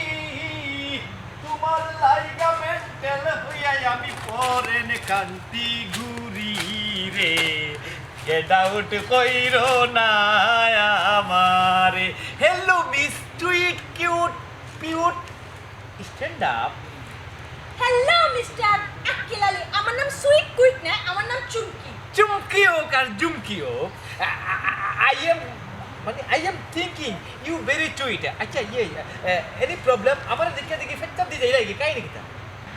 তোমার লাইগা মেন্টাল হইয়া আমি ফরেন কান্ট্রি ঘুরি রে। গেট আউট কইরো না আমারে। হ্যালো, মিস সুইট, কিউট, পিউট। Stand up. হ্যালো, মিস্টার আক্কেল আলী। আমার নাম সুইট কুইট না, আমার নাম চুমকি। চুমকি হোক আর জুমকি হোক, I, I, I am, মানে, I am thinking you very sweet. আচ্ছা, ইয়ে, এনি প্রবলেম? আমার দেখে দেখি ফেটকাপ দিয়ে যাই লাগে, কাহিনী কিতা?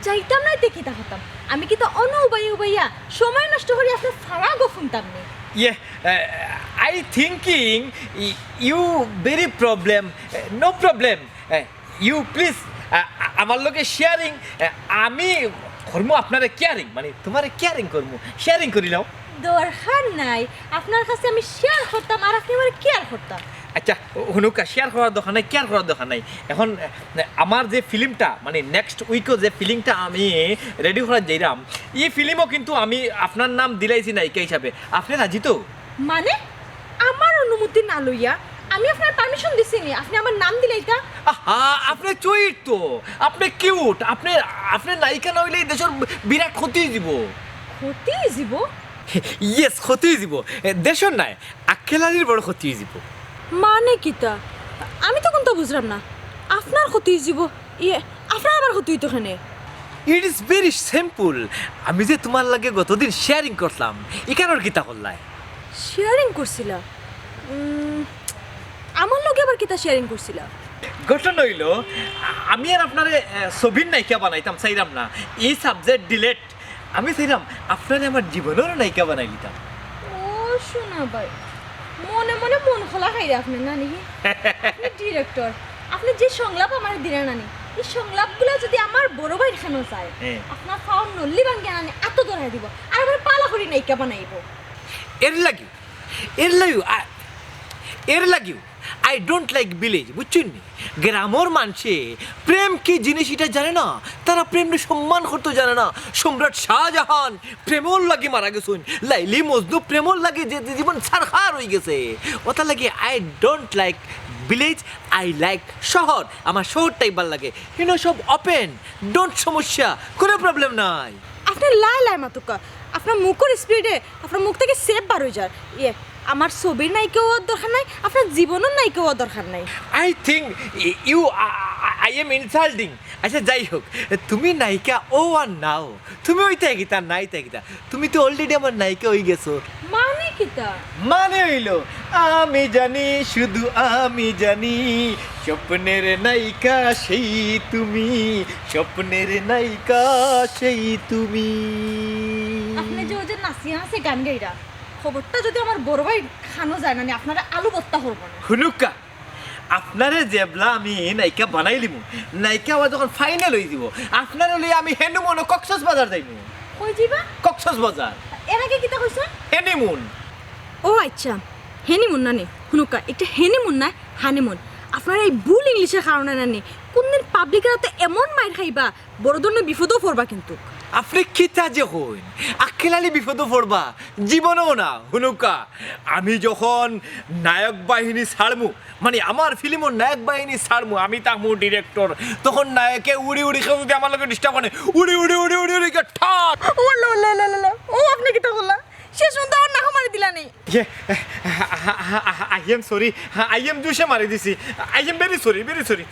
যাইতাম না, তে কিতা করতাম? আমি কিতা অনো উবাইয়া উবাইয়া সময় নষ্ট করি আপনার ফাড়া গো হুনতাম নি? ইয়ে, I thinking you very problem, no problem. You please, আ-, আ-, আমার লগে শেয়ারিং, আ, আমি করমু আপনারে কেয়ারিং, মানে তোমারে কেয়ারিং করমু, শেয়ারিং করিলাম। দরকার নাই, আপনার কাছে আমি শেয়ার করতাম আর আপনি আমার কেয়ার করতাম। আচ্ছা, হুনুক্কা, শেয়ার করার দরকার নাই, কেয়ার করার দরকার নাই। এখন, আ, আমার যে ফিল্মটা, মানে নেক্সট উইকও যে ফিল্মটা আমি রেডি করার যাইরাম, ই ফিল্মও কিন্তু আমি আপনার নাম দিলাইছি নায়িকা হিসাবে। আপনি রাজি তো? মানে, আমার অনুমতি না লইয়া আমি আপনার পারমিশন দিছি নি, আপনি আমার নাম দিলাইতা? আহা, আপনি চুইট তো, আপনি কিউট, আপনি, আপনি নায়িকা না হইলে এই দেশের বিরাট ক্ষতি হয়ে যাব। ক্ষতি হয়ে যাব? ইয়েস, ক্ষতি হয়ে যাব। এ, দেশের নাই, আক্কেল আলীর বড় ক্ষতি হয়ে যাব। মানে কিতা? আমি তো কোনটা বুঝলাম না। আপনার ক্ষতি হয়ে যাব? ইয়ে, আপনার আবার ক্ষতি হইতো কেনে? It is very simple. আমি যে তোমার লগে গতদিন শেয়ারিং করলাম, ইখানর কিতা করলায়? শেয়ারিং করছিলা? উম, আমার লগে আবার কিতা শেয়ারিং করছিলা? ঘটনা হইল, আ-, আমি আর আপনারে, এ, ছবির নায়িকা বানাইতাম চাইরাম না। এই সাবজেক্ট ডিলিট। আমি চাইরাম আপনারে আমার জীবনের নায়িকা বানাই দিতাম। ও সোনা ভাই, মনে মনে মন খোলা খাইরে আপনি, না নি? আপনি ডিরেক্টর, আপনি যে সংলাপ আমার দিলেন না নি, এই সংলাপগুলা যদি আমার বড় ভাইর খানো যায়, হ্যাঁ। আপনার ফাউন নল্লি ভাঙ্গিয়া না নি, আতো ধরাই দিব, আর আমার পালা করি নায়িকা বানাইব। এর লাগি, এর লাগিও, আ-, এর লাগিও I don't like village, বুঝছইন নি? গ্রামর মানষে প্রেম কি জিনিস ইটা জানে না, তারা প্রেমরে সম্মান করতে জানে না। সম্রাট শাহজাহান প্রেমর লাগি মারা গেছইন, লাইলি মজনু প্রেমর লাগি যে, যে জীবন ছারখার হয়ে গেছে। ওটা লাগি I don't like village, I like শহর। আমার শহরটাই ভালা লাগে, ইনো সব ওপেন, ডোন্ট সমস্যা, কোনো প্রবলেম নাই। আপনি লাই লাই মাতুক্কা, আপনার মুখর স্পিডে আপনার মুখ থেকে সেপ বার হয়ে যায়। ইয়ে, আমার ছবির নায়িকা হওয়ার দরকার নাই, আপনার জীবনের নায়িকা হওয়ার দরকার নাই। I think you, I, I am insulting. আচ্ছা, যাই হোক, তুমি নায়িকা ও আর নাও, তুমি ওইটা কিতা, নাইটা কিতা, তুমি তো অলরেডি আমার নায়িকা হয়ে গেছো। মানে কিতা? মানে অইলো, আমি জানি, শুধু আমি জানি, স্বপ্নের নায়িকা সেই তুমি, স্বপ্নের নায়িকা সেই তুমি। আপনে যে ওই যে নাচিয়া নাচিয়া গান গাইরা, খবরটা যদি আমার বড় ভাইর কানো যায় না নি, আপনারে আলু ভর্তা করবো না। হুনুক্কা, আপনারে যেবলা আমি নায়িকা বানাইলিমু, নায়িকা অওয়া যখন ফাইনাল অইযিবো, আপনারে লইয়া আমি হেনিমুনো কক্সবাজার যাইমু। কই যাইবা? কক্সবাজার। এর আগে কিতা কইছো? হেনিমুন। ও আইচ্ছা, হেনিমুন না নি? হুনুক্কা, ইটা হেনিমুন নায়, হানিমুন। আপনার এই ভুল ইংলিশর কারণে না নি, কুনদিন পাবলিকর আতো এমন মাইর খাইবা, বড় ধরনের বিপদো পড়বা কিন্তু। আপনে কিতা যে কইন? আক্কেল আলী বিপদো পড়বা? জীবনেও না। হুনুক্কা, আমি যখন নায়ক বাহিনী ছাড়মু, মানে আমার ফিল্মর নায়ক বাহিনী ছাড়মু, আমি থাকমু ডিরেক্টর, তখন নায়কে উড়ি উড়ি, কেউ যদি আমার লগে ডিস্টার্ব করে, উড়ি উড়ি উড়ি উড়ি উড়ি গিয়া ঠাট। ও লা লা লা লা লা। ও আপনে কিতা কইলা? শেষ পর্যন্ত আমার নাকো মারি দিলা নি। ইয়ে, I am sorry, I am জুশে মারি দিছি। I am very sorry, very sorry,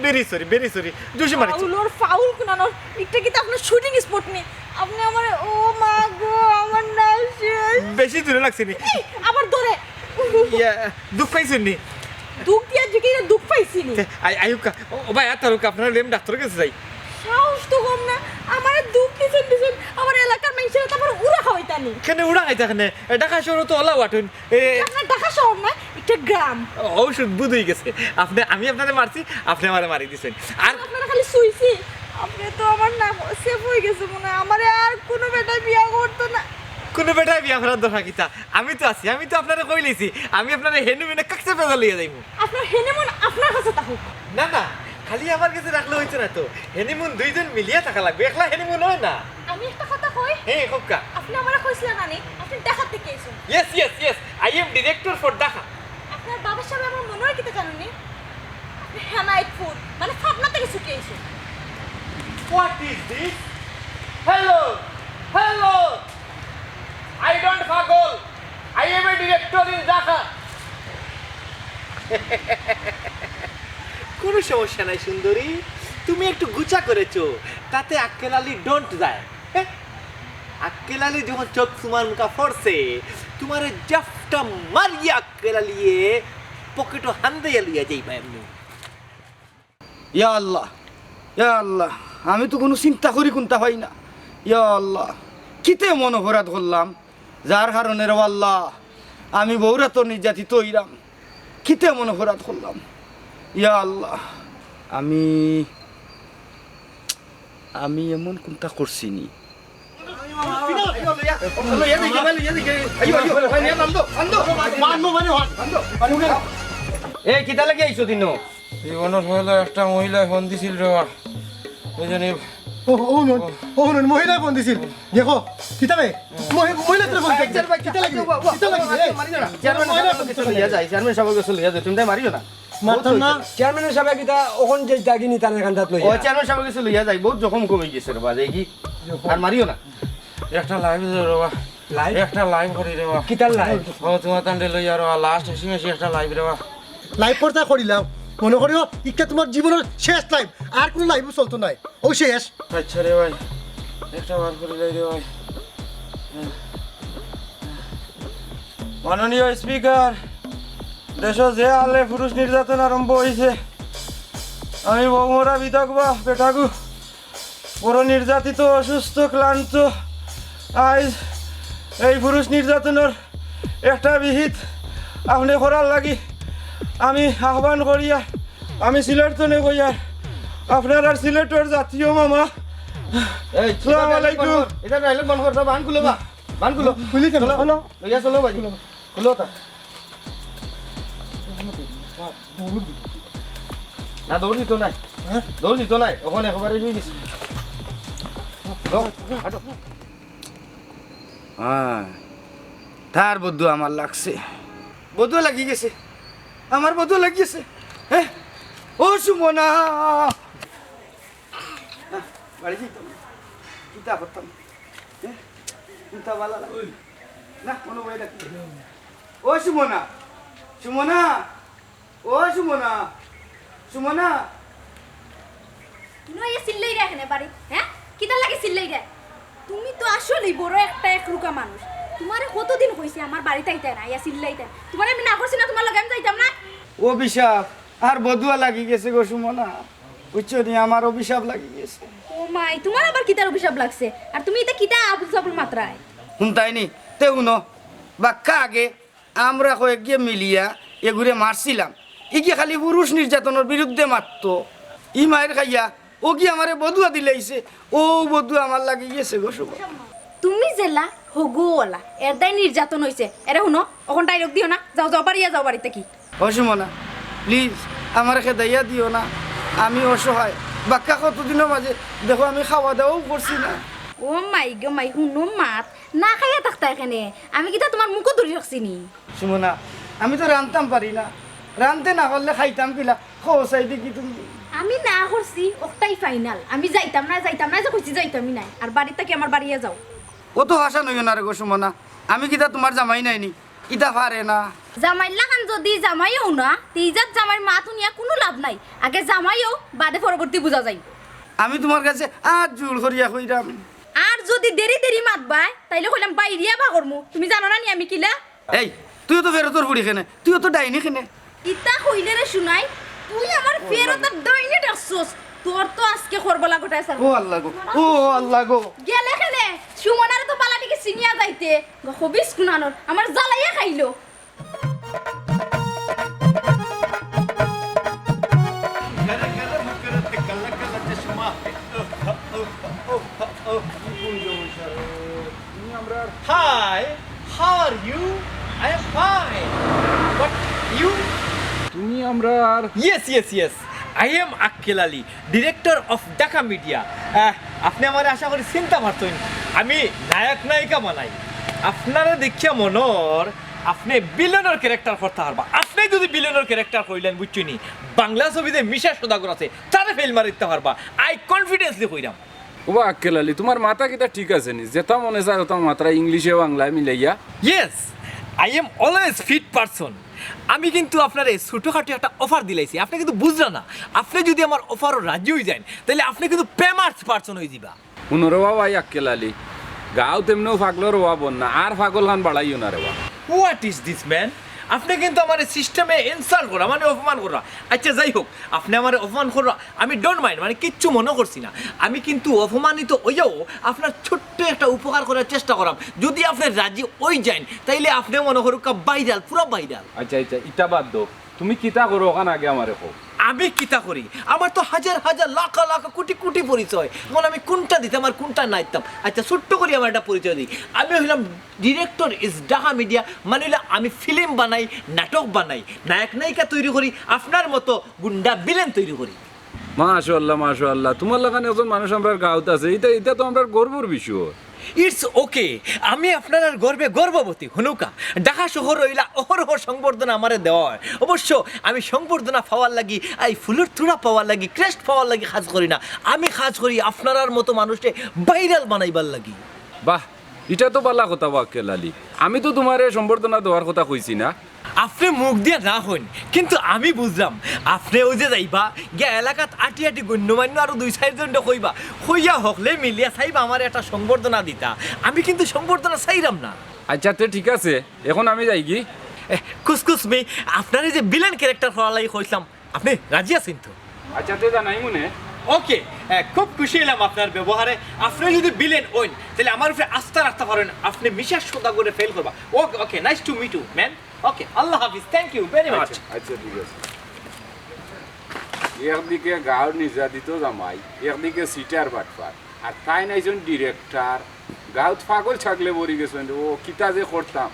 very sorry, very sorry, জুশে মারিছি। ফাউলর ফাউল কুনানোর। ইটা কিতা আপনার শুটিং স্পট নি? আপনে আমার, ও মা গো, আমার নাক শেষ। বেশি জোরে লাগছে নি? এই, আবার ধরে। ইয়া, দুখ পাইছইন নি? দুখ দিয়া জিকে দুখ পাইছি নি? আই, আইউক্কা, ও, ও ভাই, আর তারুক্কা, আপনারে লইয়া আমি ডাক্তারর গেছে যাই। সাহস তো কম না, আমারে দুখ দিছইন দিছইন, আমার এলাকার মানুষের তো আমার উড়া খাওয়াইতা নি। কেনে উড়া খাইতা কেনে? এ, ঢাকা শহরো তো অলা ওয়াটুন। এ, আপনার ঢাকা শহর না, একটা গ্রাম। ও, ঔষধ বুঝ অই গেছে। আপনে, আমি আপনারে মারছি, আপনে আমারে মারি দিছইন। আর আপনারে খালি ছুইছি, আপনে তো আমার নাম সেভ অই গেছে মনে হয়। আমারে আর কুনু বেটায় বিয়া করতো না। কুনু বেটায় বিয়া করার দরকার কিতা? আমি তো আছি, আমি তো আপনারে কইলিছি, আমি আপনারে হেনিমুনে কক্সবাজার লইয়া যাইমু। আপনার হেনিমুন আপনার কাছে থাকুক। না, না, খালি আমার গেছে রাখলে অইতো না তো। হেনিমুন দুইজন মিলিয়া থাকা লাগবো, একলা হেনিমুন অয় না। আমি একটা কথা কই? হে, কউক্কা। আপনে আমারে কইছিলা না নি, আপনে ঢাকা থাকি আইছইন। Yes, yes, yes, I am director for Dhaka. আপনার বাবার সামনে আমার মনে অয় কিতা জানইন নি? আপনে হেমায়েতপুর, মানে পাবনা থাকি ছুটি আইছইন। What is this? Hello, hello, I don't পাগল, I am a director in Dhaka. কোনো সমস্যা নাই সুন্দরী, তুমি একটু গুছা করেছো, তাতে আক্কেল আলী ডন্ট যায়। হ্যাঁ? আক্কেল আলী যখন চোখ তোমার মুখা পড়ছে, তোমারে জাফটা মারিয়া আক্কেল আলীয়ে পকেটো হান্দাইয়া লইয়া যাইবা এমনি। ইয়া আল্লাহ, ইয়া আল্লাহ, আমি তো কুনু চিন্তা করি কুন্তা পাই না। ইয়া আল্লাহ, কিতা এমন অপরাধ করলাম যার কারণে রে আল্লাহ আমি বউরাতো নির্যাতিত অইরাম? কিতা এমন অপরাধ করলাম? ইয়া আল্লাহ, আমি, আমি এমন কুন্তা করছি নি? এ, কিতা লাগি আইছো দিনো? জীবনর পয়লা একটা মহিলায় ফোন দিছিল রে বা। ওই জন্য ও, ও, হুনুন, ও, হুনুন, মহিলায় ফোন দিছিল। দেখো, কিতা বে? মহি-, মহিলা তো ফোন দিছিল। কিতা লাগি? কিতা লাগি? এই, চেয়ারম্যান সাহেব গেছে লইয়া যাই, চেয়ারম্যান সাহেব গেছে লইয়া যাই, তুমি তাই মারিও না। মারতাম না। চেয়ারম্যান সাহেব কিতা অখন যে দাগি নি তার কান্দাত লইয়া। ও, চেয়ারম্যান সাহেব গেছে লইয়া যাই, বহুত জখম কমে গেছে রে বা, দেখি। আর মারিও না। একটা লাইভ দে রে বা। লাইভ? একটা লাইভ করি রে বা। কিতার লাইভ? ও, তোমার তান্ডে লইয়া রে বা, লাস্ট এসি মেসি একটা লাইভ রে বা। লাইভ পর্দা করিলাম। মনে করিও, ইটা তোমার জীবনর শেষ লাইভ। আর কুনু লাইভও চলতো নায়। ও শেষ। আচ্ছা রে ভাই, একটা বার করি যাই রে ভাই। মাননীয় স্পিকার, দেশো যে হালে পুরুষ নির্যাতন আরম্ভ অইছে, আমি বউ মরা বিধবা বেটাগু বড় নির্যাতিত, অসুস্থ, ক্লান্ত। আইজ এই পুরুষ নির্যাতনর একটা বিহিত আপনে করার লাগি আমি আহ্বান করিয়ার, আমি সিলেট তনে কইয়ার, আপনারার সিলেটর জাতীয় মামা। এই, আসসালামু আলাইকুম। এটা ডায়লগ বন্ধ কর, বান খুলো বা, বান খুলো। খুলি কেন? চলো, চলো। লইয়া চলো ভাই। খুলো তা। না, দৌড় দিত নাই। হ্যাঁ? দৌড় দিত নাই। ওখানে একবারে শুয়ে গেছে। যাও, হাঁটো। হ্যাঁ, তার বদুয়া আমার লাগছে। বদুয়া লাগি গেছে। আমার বদুয়া লাগি গেছে। হ্যাঁ? ও সুমনা। না, বাড়ি যাইতাম না। চিন্তা করতাম। হ্যাঁ? চিন্তা ভালো লাগে। না, কোনো বই ডাকি। ও সুমনা। সুমনা। ও সুমনা, সুমনা। নইয়া চিল্লাইরা এখানে বাড়ি, হ্যাঁ? কিতার লাগি চিল্লাইরা? তুমি তো আসলেই বড় একটা একরুকা মানুষ। তুমারে কতদিন কইছি আমার বাড়িত আইতায় না, আইয়া চিল্লাইতায়। তুমারে আমি না করছি না, তুমার লগে আমি যাইতাম না। অভিশাপ আর বদুয়া লাগি গেছে গো সুমনা, বুঝছো নি? আমার অভিশাপ লাগি গেছে। ও মাই, তুমার আবার কিতার অভিশাপ লাগছে? আর তুমি ইতা কিতা আবুল সাবুল মাতরায়? হুনতায় নি? তে হুনো, বাক্কা আগে আমরা কয়েকগে মিলিয়া এগুরে মারছিলাম। ইগি খালি পুরুষ নির্যাতনর বিরুদ্ধে মাততো। ই মাইর খাইয়া অগি আমারে বদুয়া দিলাইছে। অউ বদুয়া আমার লাগি গেছে গো সুমনা। তুমি যেলা হগু অলা, এরদায় নির্যাতন অইছে। এরে হুনো, অখন ডায়লগ দিও না। যাও, যাও, বাড়িয়া যাও বাড়ি থাকি। ও সুমনা, please, আমারে খেদাইয়া দিও না, আমি অসহায়। বাক্কা কতদিনর মাঝে দেখো আমি খাওয়া দাওয়াও করছি না। ও মাই গো মাই, হুনো মাত, না খাইয়া থাকতায় কেনে? আমি কিতা তুমার মুখো ধরি রাখছি নি? সুমনা, আমি তো রানতাম পারি না, রানতে না পারলে খাইতাম কিলা? খোসাই দেখি তুমি। আমি না করছি, অকটাই final। আমি যাইতাম না, যাইতাম না, যে কইছি যাইতামই নায়। আর বাড়ি থাকি আমার বাড়িয়া যাও। অত হাসান অইও না রে গো সুমনা, আমি কিতা তুমার জামাই নায় নি? ইতা পারে না। জামাইর লাখান যুদি জামাই অও না, তে ইজাত জামাইর মাত হুনিয়া কুনু লাভ নাই। আগে জামাই অও, বাদে পরবর্তী বুঝা যাইবো। আমি তুমার কাছে আত জুড় করিয়া কইরাম। আর যুদি দেরি দেরি মাতবায়, তাইলে কইলাম বাইরিয়া বা করমু। তুমি জানো না নি আমি কিলা? এই, তুইও তো ফেরতর ফুড়ি কেনে, তুইও তো ডাইনি কেনে। ইতা কইলে রে সুনাই, তুই আমার ফেরতর ডাইনি ডাকছস। তোর তো আজকে করবলা ঘটায় স্যার। ও আল্লাহ গো, ও আল্লাহ গো। গেলে কেনে? সুমনারে তো বালা দেখি চিনিয়া যাইতে। খবিস কুনানোর, আমার জ্বালাইয়া খাইলো। Hi, how are you? I am fine. But you? তুমি আমরার Yes, yes, yes. I am আক্কেল Ali, director of Dhaka Media. আহ, আপনে আমারে আশা করি চিনতা পারছইন। আমি নায়ক নায়িকা বানাই। আপনারে দেখিয়া মনে অর আপনে villain-র character করতা পারবা। আপনে যুদি villain-র character করিলাইন, বুঝছইন নি? বাংলা ছবিত যে মিশা সওদাগর আছে, তারে fail মারি দিতা পারবা। I confidently কইরাম। ওবা আক্কেল আলী, তুমার মাথা কিতা ঠিক আছে নি? যেতা মনে চায় অতা মাতরায়, ইংলিশে বাংলায় মিলাইয়া। Yes, I am always fit person. আমি কিন্তু আপনারে ছোটখাটো একটা offer দিলাইছি, আপনে কিন্তু বুঝরা না। আপনে যুদি আমার offer-ও রাজি অইযাইন, তাইলে আপনে কিন্তু famous person অইযিবা। হুনো রে বা ভাই আক্কেল আলী, গাঁওত এমনেও পাগলর অভাব না, আর পাগল খান বাড়াইও না রে বা। What is this, man? আপনে কিন্তু আমারে system-এ insult করা, মানে অপমান করা। আচ্ছা, যাই হোক, আপনে আমারে অপমান করা, আমি don't mind, মানে কিচ্ছু মনো করছি না। আমি কিন্তু অপমানিত অইয়াও আপনার ছোট্ট একটা উপকার করার চেষ্টা করাম। যুদি আপনে রাজি অইযাইন, তাইলে আপনে মনো করউক্কা viral, পুরা viral। আচ্ছা, আচ্ছা, ইতা বাদ দেও। তুমি কিতা করো অখান আগে আমারে কও। আমি কিতা করি? আমার তো হাজার হাজার, লাখ লাখ, কোটি কোটি পরিচয়। অখন আমি কুনটা দিতাম আর কুনটা না দিতাম? আচ্ছা, ছোট্ট করি আমার একটা পরিচয় দেই। আমি অইলাম director is Dhaka Media, মানে অইলো আমি film বানাই, নাটক বানাই, নায়ক নায়িকা তৈরি করি, আপনার মতো গুন্ডা villain তৈরি করি। মাশাআল্লাহ, মাশাআল্লাহ, তুমার লাখান একজন মানুষ আমরার গাঁওত আছে, ইটা, ইটা তো আমরার গর্বর বিষয়। It's okay, আমি আপনারার গর্বে গর্ববতী। হুনুক্কা, ঢাকা শহর অইলা অহরহ সংবর্ধনা আমারে দেওয়া অয়। অবশ্য আমি সংবর্ধনা পাওয়ার লাগি, এই ফুলর তুড়া পাওয়ার লাগি, crest পাওয়ার লাগি কাজ করি না। আমি কাজ করি আপনারার মতো মানুষরে viral বানাইবার লাগি। বাহ, ইটা তো বালা কথা বা আক্কেল আলী। আমি তো তুমারে সংবর্ধনা দেওয়ার কথা কইছি না। আপনে মুখ দিয়া না কইন, কিন্তু আমি বুঝলাম। আপনে অউ যে যাইবা, গিয়া এলাকাত আটি আটি গণ্যমান্য আরো দুই চাইর জনরে কইবা, কইয়া হকলে মিলিয়া চাইবা আমারে একটা সংবর্ধনা দিতা। আমি কিন্তু সংবর্ধনা চাইরাম না। আচ্ছা, তে ঠিক আছে, এখন আমি যাইগি। এ, excuse me, আপনারে যে villain character করার লাগি কইছলাম, আপনে রাজি আছইন তো? আচ্ছা, তে জানাইমুনে। Okay, এ, খুব খুশি অইলাম আপনার ব্যবহারে। আপনে যুদি villain অইন, তাইলে আমার উপরে আস্থা রাখতা পারইন। আপনে মিশা সওদাগররে fail করবা। Okay, okay, nice to meet you, man. Okay, Allah Hafiz. Thank you very much. আচ্ছা, আচ্ছা, ঠিক আছে। একদিকে গাঁওর নির্যাতিত জামাই, একদিকে cheater বাটপার, আর তাইন আইছইন director। গাঁওত পাগল ছাগলে ভরি গেছইন। ও কিতা যে করতাম।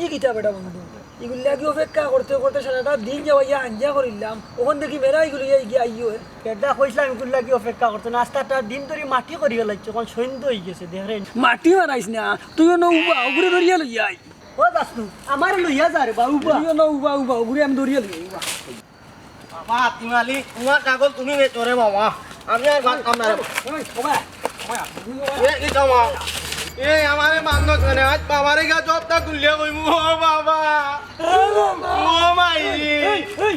ই কিতা বেটা বন্ধু, ইগুর লাগি অপেক্ষা করতে করতে সারাটা দিন যাওয়াইয়া আঞ্জা করিলাম, অখন দেখি মেরা ইগুলো ইয়া ইগিয়া আইও। বেটা কইছলাম ইগুর লাগি অপেক্ষা করতে না, আস্তা একটা দিন ধরি মাটি করি গেলাইছে, অখন সন্ধ্যা অই গেছে, দেখরে। মাটি মারাইস না, তুইও নু উবা, উগুরে ধরিয়া লইয়া আই। ও বাস্তু, আমারে লইয়া যা রে বা, উবা। তুইও নু উবা, উবা, উগুরে আমি ধরিয়া লইয়া আই, উবা। বাবা, হাতিম আলী, তুমার কাগজ তুমি বেচো রে বাবা। আমি আর ভাত খাম না রে। ওই, ওই, ওই, ওই। এ, কি খাওয়া? এ, আমারে মারলো কেনে? আজ বাবারে গিয়া জবটা খুলিয়া কইমু। ও বাবা। ও মাই। এই, এই,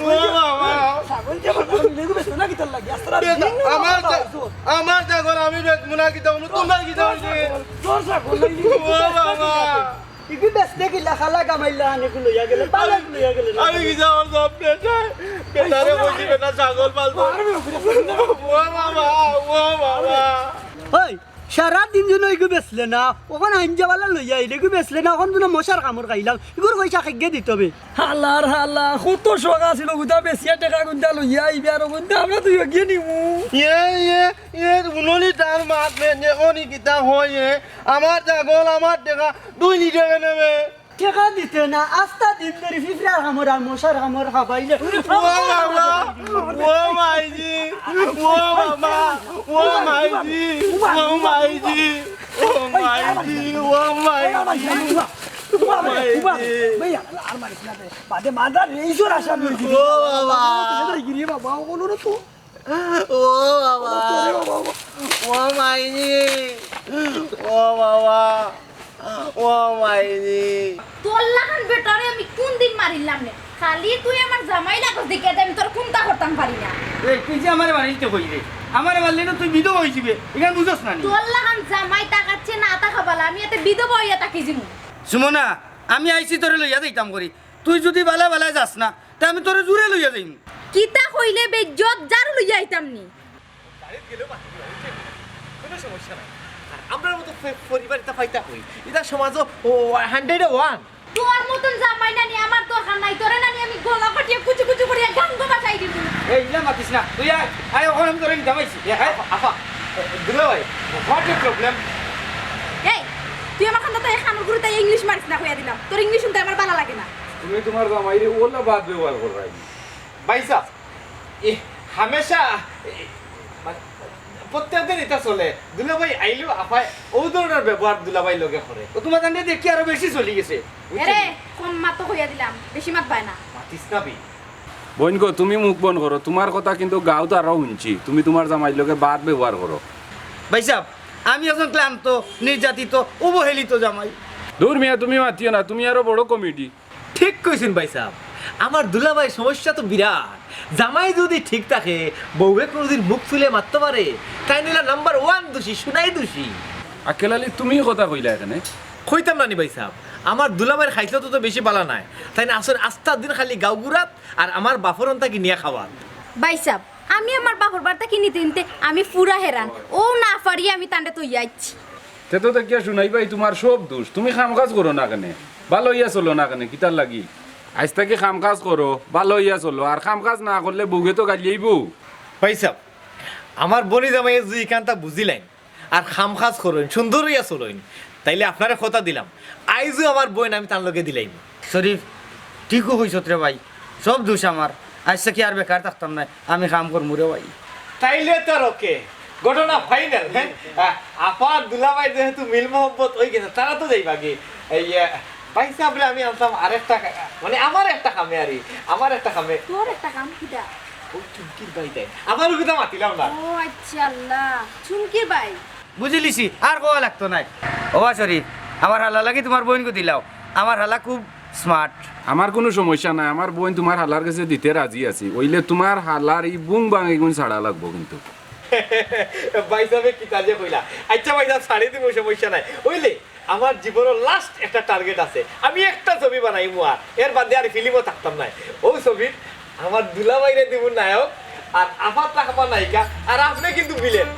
ও বাবা। ছাগল যে বলবো, তুমি এগুলো বেচো না, কিতার লাগি? আস্তারা দিন আমার কথা জা-, কইছো। আমার ছাগল আমি বেচমু না কিতা অইলো? তুমার কিতা অইছে? তোর ছাগল নাই নি? ও বাবা। ইগু বেচলে কিলা খালা কামাইলা আনে কু লইয়া গেলে, পালা কু লইয়া গেলে। আমি কিতা আমার সব বেটায়, বেটারে কইছি বেটা ছাগল পালতো। ও বাবা, ও বাবা। ওই, সারা দিন যেন ইগু বেচলে না, অখন আইঞ্জাবালা লইয়া আইলে, ইগু বেচলে না, অখন যেন মশার কামড় খাইলাম, ইগুর পয়সা কেগিয়ে দিতো বে। হালার হালা, কত শখ আছিল, অগুতা বেচিয়া টেকা গুনতা লইয়া আইবে, আর অগুতা আমরা দুইওগিয়ে নিমু। এ, এ, এ, উনলি তার মাত নে, যে অনি কিতা হয়, এ, আমার ছাগল, আমার টেকা, দুই নিজে নেবে। টেকা দিতে না, আস্তা দিন ধরি ফিফড়ার কামড় আর মশার কামড় খাবাইলে। ও বাবা, ও মাইজি, ও বাবা, ও মাইজি, ও মাইজি, ও মাইজি, ও মাইজি, ও মাইজি। ভাইয়া, আর মারিস না রে। বাদে মাদার রে, ঈশ্বর আশা লই দিবি। ও বাবা। গিরি বাবা, ও বলো রে তো। ও বাবা। ও মাইজি। ও বাবা। ও মাইজি। তোর লাখান বেটারে আমি কুনদিন মারিলাম নে? খালি তুই আমার জামাই লাগস দেখিয়া আমি তোর কুনতা করতাম পারি না। এই, তুই যে আমারে মারিস তো কই রে? আমারে মারলে না তুই বিধবা অইযিবে। ইখান বুঝস না নি? তোর লাখান জামাই তাকাচ্ছে না তাকা বালা, আমি এতে বিধবা অইয়া তাকি যিমু। সুমনা, আমি আইছি তোরে লইয়া যাইতাম করি। তুই যুদি বালা বালা যাস না, তে আমি তোরে জুরে লইয়া যাইমু। কিতা কইলে বেইজ্জত, জারু লইয়া আইতাম নি। বাড়িত গেলেও মাতিবি, বুঝছস? কুনু সমস্যা নাই। আর আমরার মতো ফে-, পরিবার ইতা পাইতা কই? ইতা সমাজো ও hundred এ one। তোর মতন জামাই নানি আমার দরকার নাই, তোরে নানি আমি গলা কাটিয়া কুচি কুচি করিয়া গাঙ্গো বাসাই দিমু। এই, ইলা মাতিস না, তুই আয়, আয়, অখন আমি তোরে নিতাম আইছি। এ, আয়। আফা, আফা, দুলা ভাই, what a problem? এই, তুই আমার খান্দা তাই খানোর গুরু তাই ইংলিশ মারিস না, কইয়া দিলাম। তোর ইংলিশ হুনতে আমার বালা লাগে না। তুমি তুমার জামাইরে ওলা বাদ ব্যবহার কররায়। ভাইসাব, এ, হামেশা, এ, মানে, প্রত্যেক দিন ইতা চলে। দুলাভাই আইলেও আফায় অউ ধরনর ব্যবহার দুলাভাইর লগে করে। ও তুমার জানতে দেখি আরো বেশি চলি গেছে। বুঝছো এরে, নি? কম মাতো কইয়া দিলাম, বেশি মাতবায় না। মাতিস না বি। বইন গো, তুমি মুখ বন্ধ করো। তুমার কথা কিন্তু গাঁওত আরো হুনছি। তুমি তুমার জামাইর লগে বাদ ব্যবহার করো। ভাইসাব, আমি অখন ক্লান্ত, নির্যাতিত, অবহেলিত জামাই। দূর মিয়া, তুমি মাতিও না, তুমি আরো বড় কমেডি। ঠিক কইছইন ভাইসাব, আমার দুলাভাইর সমস্যা তো বিরাট। জামাই যুদি ঠিক থাকে, বউয়ে কুনুদিন মুখ ফুলে মাততো পারে, তাইন অইলা number one দুষী, সুনাই দুষী। আক্কেল আলী, তুমি কথা কইলা ইখানে? কইতাম না নি ভাইসাব, আমার দুলাভাইর খাইছলত তো বেশি বালা নায়, তাইন আছইন আস্তা দিন খালি গাঁও ঘুরাত আর আমার বাফর অন্তা কিনিয়া খাওয়াত। ভাইসাব, আমি আমার বাফর বাড়ি থাকি নিতে নিতে আমি পুরা হেরান, অউ না পারি আমি তানরে থইয়া আইছি। তে তো দেখিয়া সুনাই ভাই, তুমার সব দুষ। তুমি কাম কাজ করো না কেনে? বালা অইয়া চলো না কেনে? কিতার লাগি? আইজ থাকি কাম কাজ করো, বালা অইয়া চলো। আর কাম কাজ না করলে বউয়ে তো গাইল্লাইবো। ভাইসাব, আমার বইন জামাইয়ে যুদি ইখানতা বুঝিলাইন আর কাম কাজ করইন, সুন্দর অইয়া চলইন, তাইলে আপনারে কথা দিলাম, আইজউ আমার বইন আমি তান লগে দিলাইমু। শরীফ, ঠিকউ কইছত রে ভাই, সব দুষ আমার। আইজ থাকি আর বেকার থাকতাম নায়, আমি কাম করমু রে ভাই। তাইলে তো আর ওকে, ঘটনা ফাইনাল। হ্যাঁ, আ-, আফা আর দুলাভাই যেহেতু মিল মহব্বত অইগেছে, তারা তো যাইবাগি। এই, আ, ভাইসাবরে আমি আনতাম আরেকটা কা-, মানে আমার একটা কামে আরি, আমার একটা কামে। তোর একটা কাম কিতা? অউ চুমকির ভাই দেয়, আমার অগুতা মাতিলাম না। ও আচ্ছা আল্লাহ, চুমকির ভাই। বুঝিলিছি, আর কওয়া লাগতো নায়। ওবা শরীফ, আমার হালার লাগি তুমার বইনগু দিলাও। আমার হালা খুব smart। আমার কুনু সমস্যা নাই, আমার বইন তুমার হালার গেছে দিতে রাজি আছি। অইলে তুমার হালার ই বুং বাং ইগুন ছাড়া লাগবো কিন্তু। ভাইসাবে কিতা যে কইলা। আচ্ছা ভাইসাব, ছাড়ি দিমু, সমস্যা নাই। অইলে আমার জীবনর last একটা target আছে, আমি একটা ছবি বানাইমু আর এর বাদে আর ফিল্মো থাকতাম নায়। অউ ছবিত আমার দুলাভাইরে দিমু নায়ক, আর আফা থাকবা নায়িকা, আর আপনে কিন্তু villain।